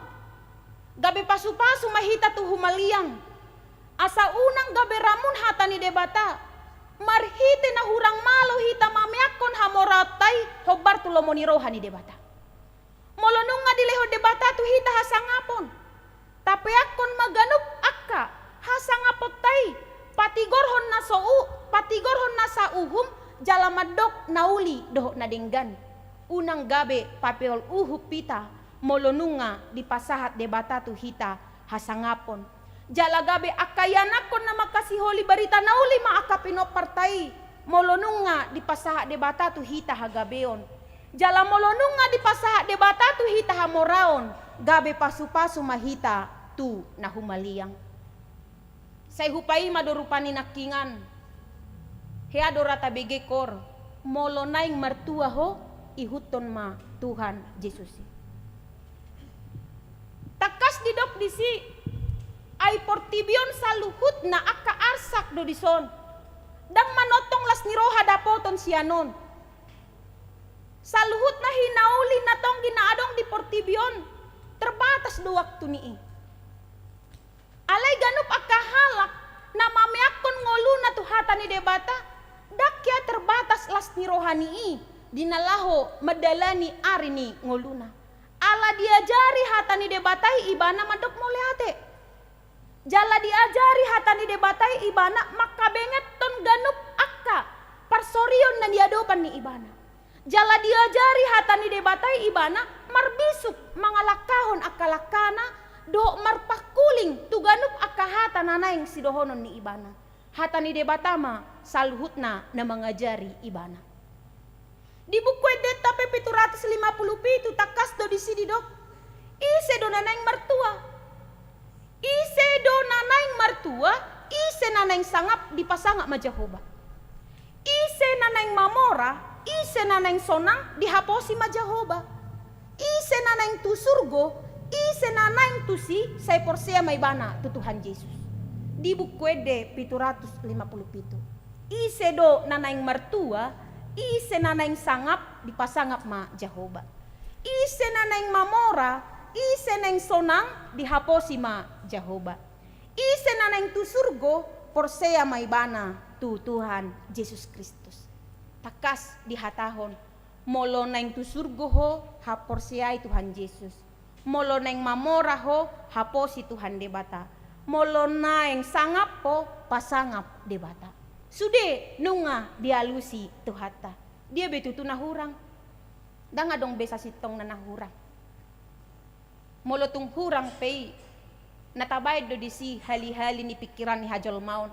gabe pasupasu ma hita tu humaliang. Asa unang gabe ramun hata ni Debata. Marhite na hurang malo hita mameakkon hamoraonta i hombar tu lomo ni roha ni Debata. Molo nunga dilehon Debata tu hita hasangapon, tapeakkon ma ganup angka hasangaponta i, patigorhon na so u-, patigorhon na sauhum, jala mandok na uli dohot na denggan. Unang gabe papeol uhum hita, molo nunga dipasahat Debata tu hita hasangapon. Jala gabe angka ianakhon na mangkasiholi barita na uli ma angka pinomparta i, molo nunga dipasahat Debata tu hita hagabeon. Jala molo nunga dipasahat Debata tu hita hamoraon, gabe pasupasu ma hita tu na humaliang. Sai hupaima do rupani nangkiningan. Hea do ra tabege kor, molo naeng martua ho, ihuthon ma Tuhan Jesus i. Tangkas didok disi, ai portibi on saluhutna angka arsak do dison. Ndang manongtong las ni roha dapoton sian on. Saluhutna hinauli na tonggi na adong di portibi on, terbatas do waktuni i. Alai ganup angka halak na mameakkon ngoluna tu hata ni Debata, ndang hea terbatas las ni rohani i, di na laho mandalani ari ni ngoluna. Ala diajari hata ni Debata i ibana mandok mauliate. Jala diajari hata ni Debata i ibana mangkabengeton ganup angka parsorion na niadopan ni ibana. Jala diajari hata ni Debata i ibana marbisuk mangalangkahon angka langkana dohot marpangkuling tu ganup angka hata na naeng sidohonon ni ibana. Hata ni Debata ma saluhutna na mangajari ibana. Di Buku Endenta pe pitu ratus lima pulu pitu tangkas do disi didok, ise do na naeng martua? Ise do na naeng martua? Ise na naeng sangap? Dipasangap ma Jahowa. Ise na naeng mamora? Ise na naeng sonang? Dihaposi ma Jahowa. Ise na naeng tu surgo? Ise na naeng tusi? Sai porsea ma ibana tu Tuhan Jesus. Di Buku Ende pitu ratus lima pulu pitu. Ise do na naeng martua, ise na naeng sangap, dipasangap ma Jahowa. Ise na naeng mamora, ise naeng sonang, dihaposi ma Jahowa. Ise na naeng tu surgo, porsea ma ibana tu Tuhan Jesus Kristus. Tangkas dihatahon, molo naeng tu surgo ho, haporseai Tuhan Jesus. Molo naeng mamora ho, haposi Tuhan Debata. Molo naeng sangap ho, pasangap Debata. Sude nunga dialusi Tuhanta. Dia be tutu na hurang? Ndang adong be sasintongna na hurang. Molo tung hurang pe i, na tabaen do disi hali-hali ni pingkiran ni hajolmaon.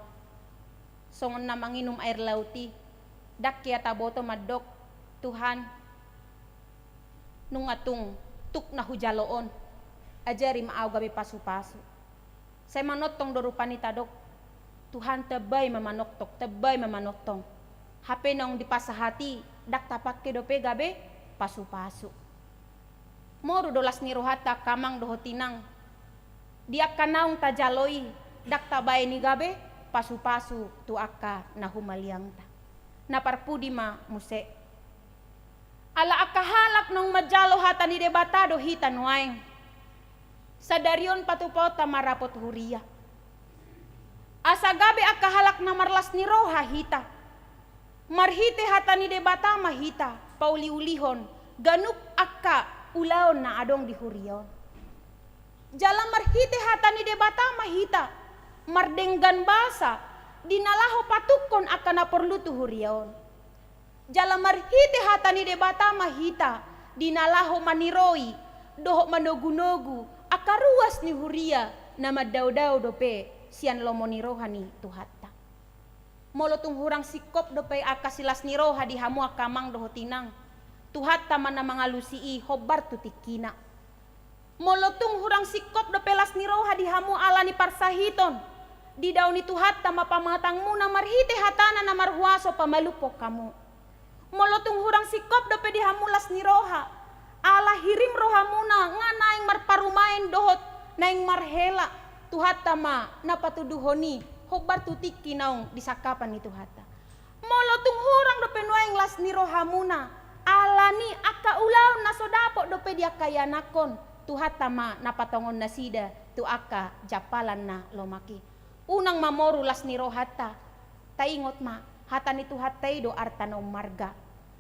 Songon na manginum air laut i, ndang hea taboto mandok, Tuhan, nunga tung tuk na hujalo on, ajari ma au gabe pasu-pasu. Sai manongtong do rupani tadok, Tuhan, tambai ma manongtong, tambai ma manongtong. Hape naung dipasahat i, ndang tapangke dope gabe pasu-pasu. Moru do las ni rohanta angka amang dohot inang. Di angka naung tajalo i, ndang tabaen i gabe pasu-pasu tu angka na humaliangta. Na parpudi ma muse. Ala angka halak naung manjalo hata ni Debata do hita nuaeng. Sadari on patupaonta ma ra tu huria. Asa gabe angka halak na marlas ni roha hita. Marhite hata ni Debata ma hita pauli-ulihon ganup angka ulaon na adong di huria on. Jala marhite hata ni Debata ma hita mardenggan basa di na laho patungkon angka na porlu tu huria on. Jala marhite hata ni Debata ma hita di na laho maniroi dohot manogu-nogu angka ruas ni huria na mandao-dao dope sian lomo ni roha ni Tuhanta. Molo tung hurang singkop dope angka silas ni roha di hamu angka amang dohot inang, Tuhanta ma na mangalusi i hombar tu tingkina. Molo tung hurang singkop dope las ni roha di hamu ala ni parsahiton, didao ni Tuhanta ma pamatangmuna marhite hatana na marhuaso pamalumhon hamu. Molo tung hurang singkop dope di hamu las ni roha, ala hirim rohamuna nga naeng marparumaen dohot naeng marhela, Tuhanta ma na patuduhon i hombar tu tingki naung disangkapan ni Tuhanta. Molo tung hurang dope nuaeng las ni rohamuna ala ni angka ulaon na so dapot dope di angka ianakhon, Tuhanta ma na patongon nasida tu angka jampalan na lomak i. Unang ma moru las ni rohanta. Taingot ma, Hata ni Tuhanta i do arta na ummarga.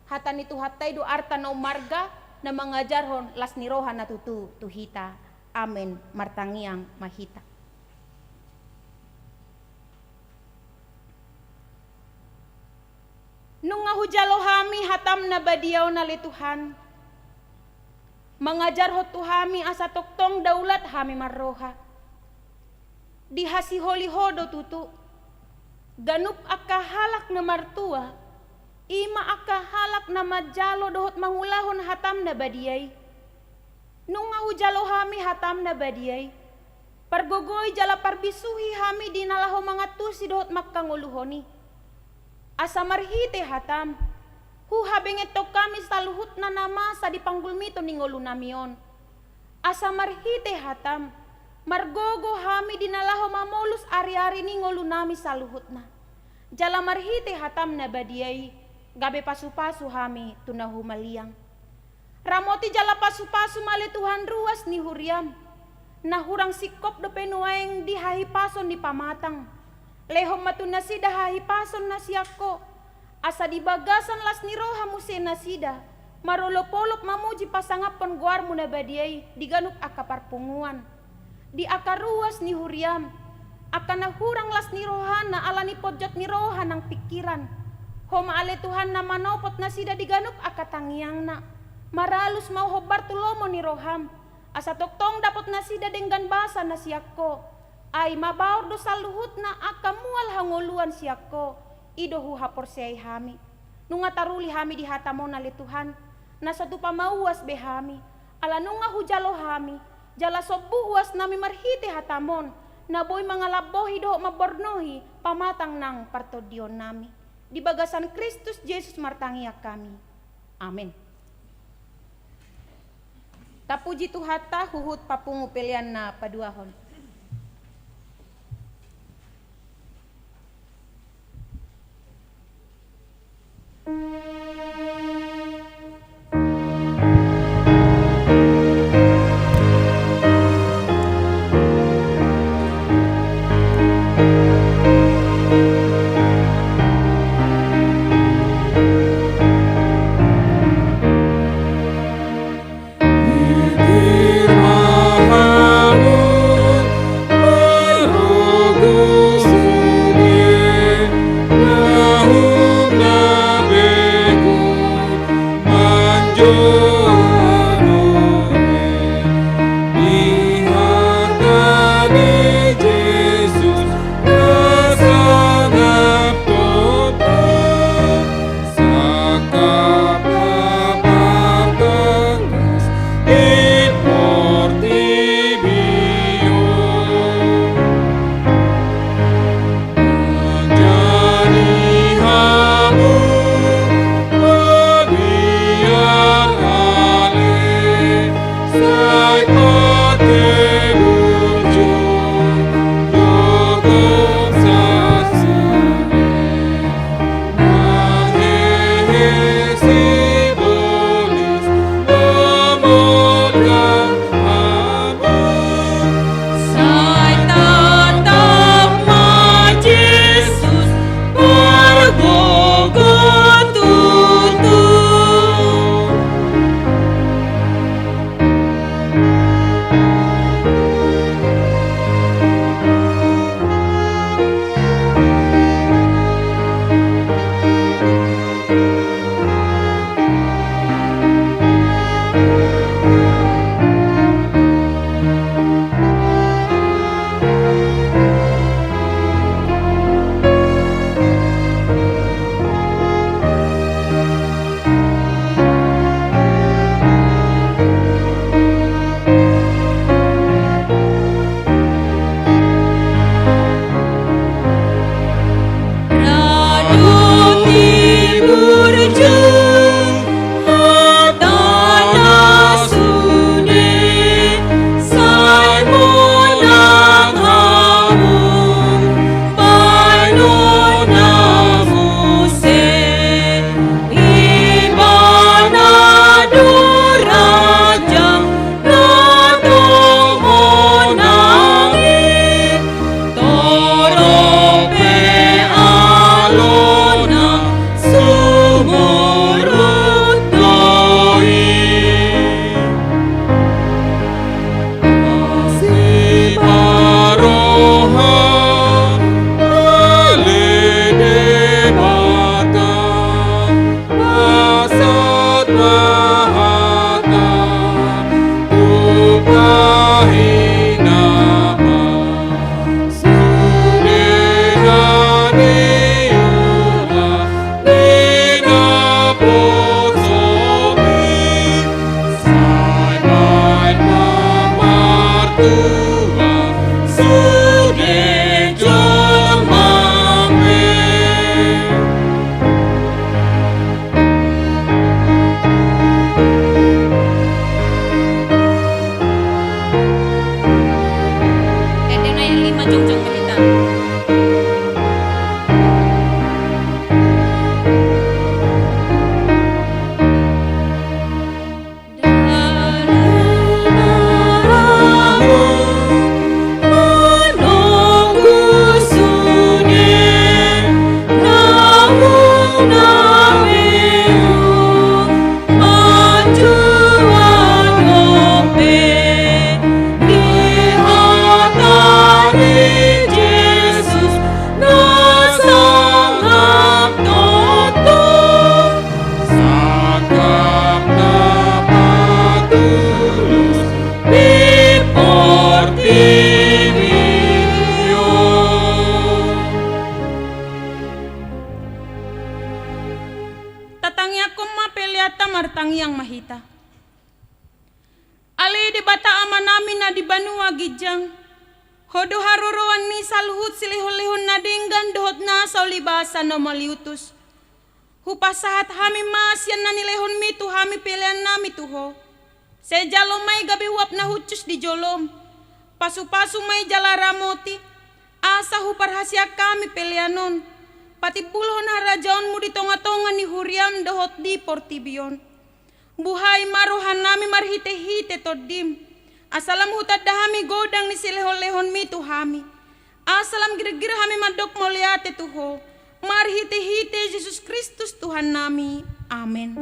Hata ni Tuhanta i do arta na ummarga, na mangajarhon las ni roha na tutu tu hita. Amen. Martangiang ma hita. Nunga hujalo hami hatam na badia on, ale Tuhan. Mangajarhon tu hami asa tongtong daulat hami marroha. Dihasiholi Ho do tutu ganup angka halak na martua, i ma angka halak na manjalo dohot mangulahon hatam na badia i. Nunga hujalo hami hatam na badia i. Pargogoi jala parbisuhi hami di na laho mangantusi dohot manghangoluhon i. Asa marhite hatam, huhabengeton hami saluhutna na masa di panggulmiton ni ngolunami on. Asa marhite hatam, margogo hami di na laho mamolus ariari ni ngolunami saluhutna. Jala marhite hatam na badia i, gabe pasupasu hami tu na humaliang. Ramoti jala pasupasu ma ale Tuhan ruas ni huriam. Na hurang singkop dope nuaeng di hahipason ni pamatang. Lehon ma tu nasida hahipason na sian Ho. Asa di bagasan las ni roha muse nasida marolopolop mamuji pasangaphon goarmu na badia i di ganup angka parpunguan. Di angka ruas ni huriam, angka na hurang las ni rohana ala ni ponjot ni roha nang pingkiran. Ho ma ale Tuhan na manopot nasida di ganup angka tangiangna. Maralus ma hombar tu lomo ni roham. Asa tongtong dapot nasida denggan basa na sian Ho. Ai mabaor do saluhutna angka mual hangoluan sian Ho. I do huhaporseai hami. Nunga taruli hami di hatam on ale Tuhan, na so tupa mauas be hami, ala nunga hujalo hami, jala sombu uasnami marhite hatam on, na boi mangalambohi dohot mambornohi pamatang nang partondionnami. Di bagasan Kristus Jesus martangiang hami. Amen. Tapuji Tuhanta huhut papungu pelean na paduahon. Debata Amanami na di banua ginjang, Ho do haroroan ni saluhut silehonlehon na denggan dohot nasa ulibasa na mauliutus. Hupasahat hami ma sian na nilehonmi tu hami peleannami tu Ho. Sai jalo ma i gabe uap na hushus di jolom. Pasupasu ma i jala ramoti, asa huparhaseang hami pelean on patimbulhon harajaonmu di tongatonga ni huriam dohot di portibi on. Buhai ma rohanami marhitehite Tondim, asa lam hutanda hami godang ni silehonlehonmi tu hami, asa lam girgir hami mandok mauliate tu Ho, marhitehite Jesus Kristus Tuhannami. Amen.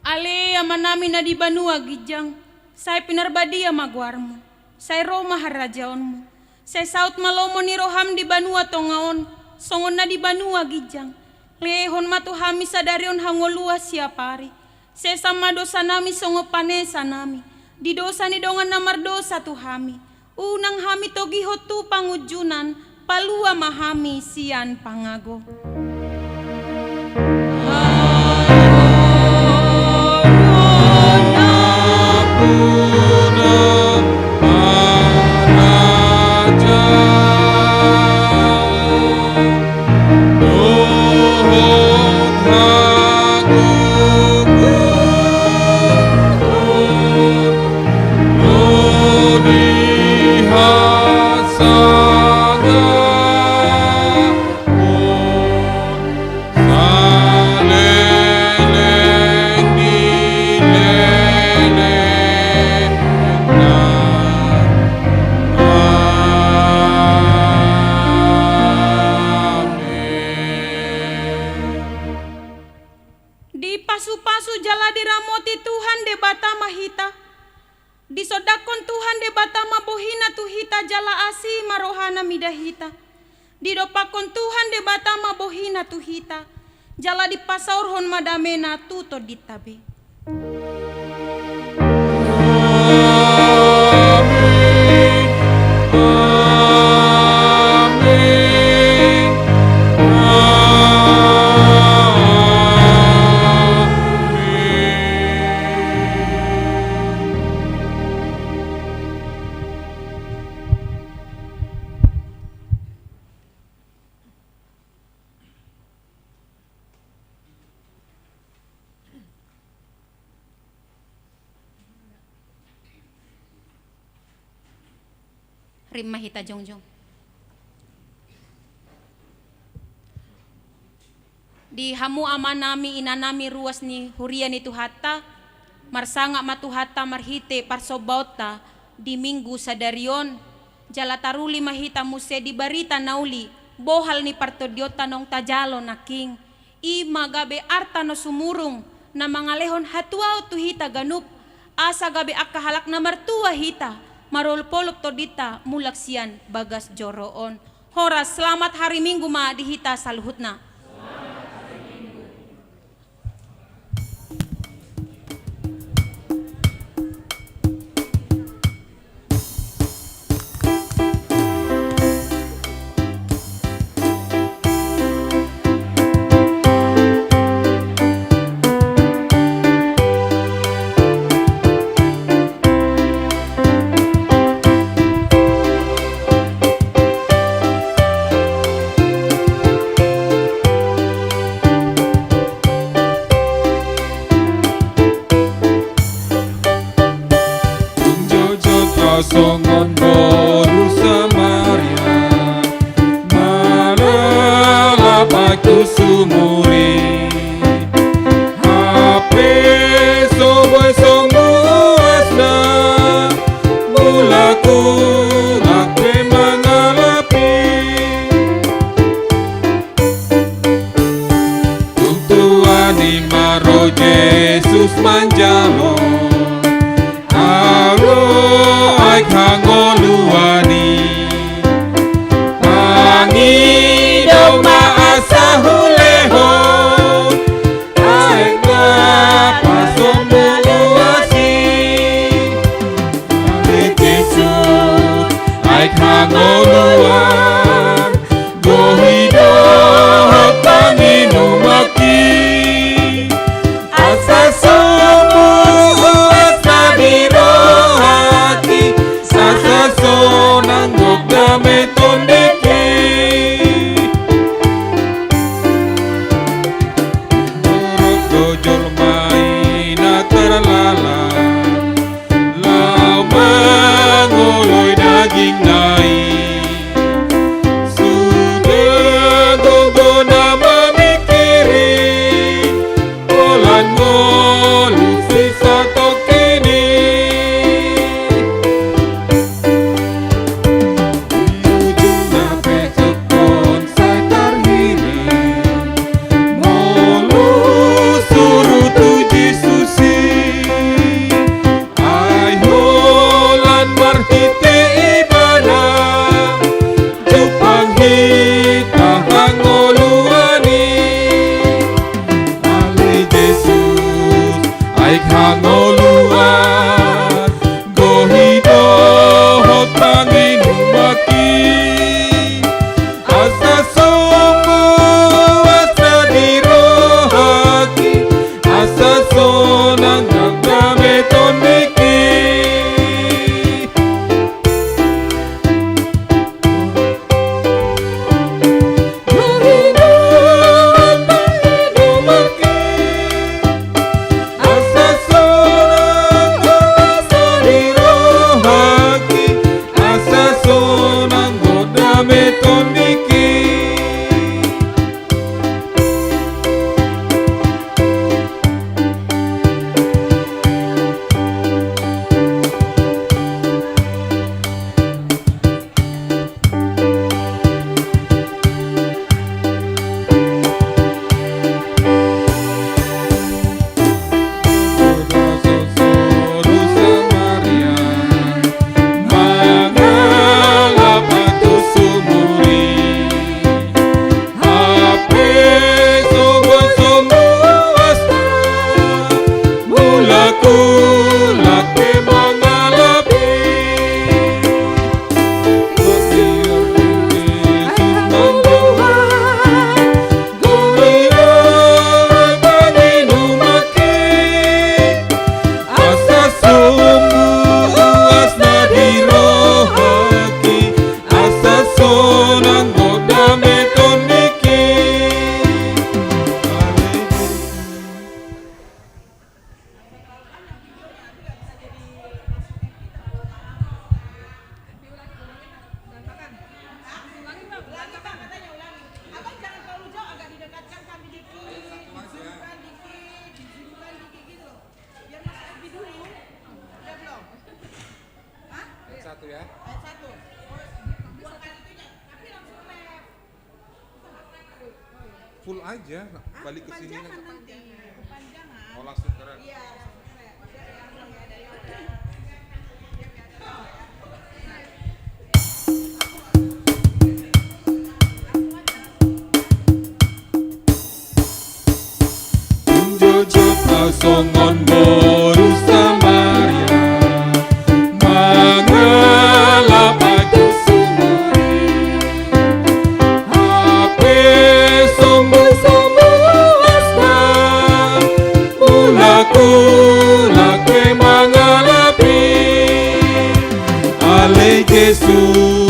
Ale Amanami na di banua ginjang, sai pinarbadia ma goarmu, sai ro ma harajaonmu, sai saut ma lomo ni roham di banua tonga on, songon na di banua ginjang. Lehon ma tu hami sadari on hangoluan siapari. Sesa ma dosanami songon panesanami di dosa ni dongan na mardosa tu hami. Unang hami togihon tu pangunjunan, palua ma hami sian pangago. Dipasupasu jala diramoti Tuhan Debata ma hita. Disondangkon Tuhan Debata ma bohina tu hita jala asi ma rohana mida hita. Didompakkon Tuhan Debata ma bohina tu hita, jala dipasaorhon ma damena tu tondinta be. Rap ma hita jongjong. Di hamu amanami, inanami, ruas ni huria ni Tuhanta, marsangap ma Tuhanta marhite parsombaonta di Minggu sadari on, jala taruli ma hita muse di barita na uli, bohal ni partondionta naung tajalo nangkin. I ma gabe arta na sumurung, na mangalehon hatuaon tu hita ganup, asa gabe angka halak na martua hita, marolopolop tondinta mulak sian bagas joro on. Horas, selamat hari Minggu ma di hita saluhutna. Jotjot ahu songon boru Samaria, mangalap ahu tu sumur i. Hape so boi songon uasna, mula hangoluan, gohi dohot panginumanki. Asa somu uas na di rohaki, asa sonang gok dame tondiki. Torop do jolma i na tarlala, laho mangoloi dagingna i. Sude gok do na mamingkiri holan ngolu sisatongkin i. Di ujungna pe ingkon sai tarhirim molo suru tu Jesus i. Ai holan marhite Ibana jumpang hita hangoluan i. Ale Jesus, aek hangoluan, gohi dohot panginumanki. Asa somu uas na di rohaki, asa sonang gok dame tondiki. Asa sonang uas na di rohaki, asa sonang gok dame tondiki. Mangalap ahu tu sumur i. Hape somu uas na, mulak, mulak pe mangalap i. Gohi dohot panginumanki. Asa somu uas na di rohaki, asa sonang gok dame tondiki. Abang jangan terlalu jauh, agak didekatkan kami dikit, dijudukan dikit, dijudukan dikit gitu loh. Biar masuk F B dulu. Udah belum? Hah? Ayat satu ya. Ayat satu. Oh, buang kali itunya. Tapi langsung left. Full aja, balik ke sini kan. Kepanjangan nanti. Kepanjangan. Oh, langsung ke ref. Iya, langsung ke ref. Jotjot ma songon boru Samaria, mangalap ahu tu sumur i. Hape somu, somu uas na, mulak, mulak pe mangalap i. Ale Jesus,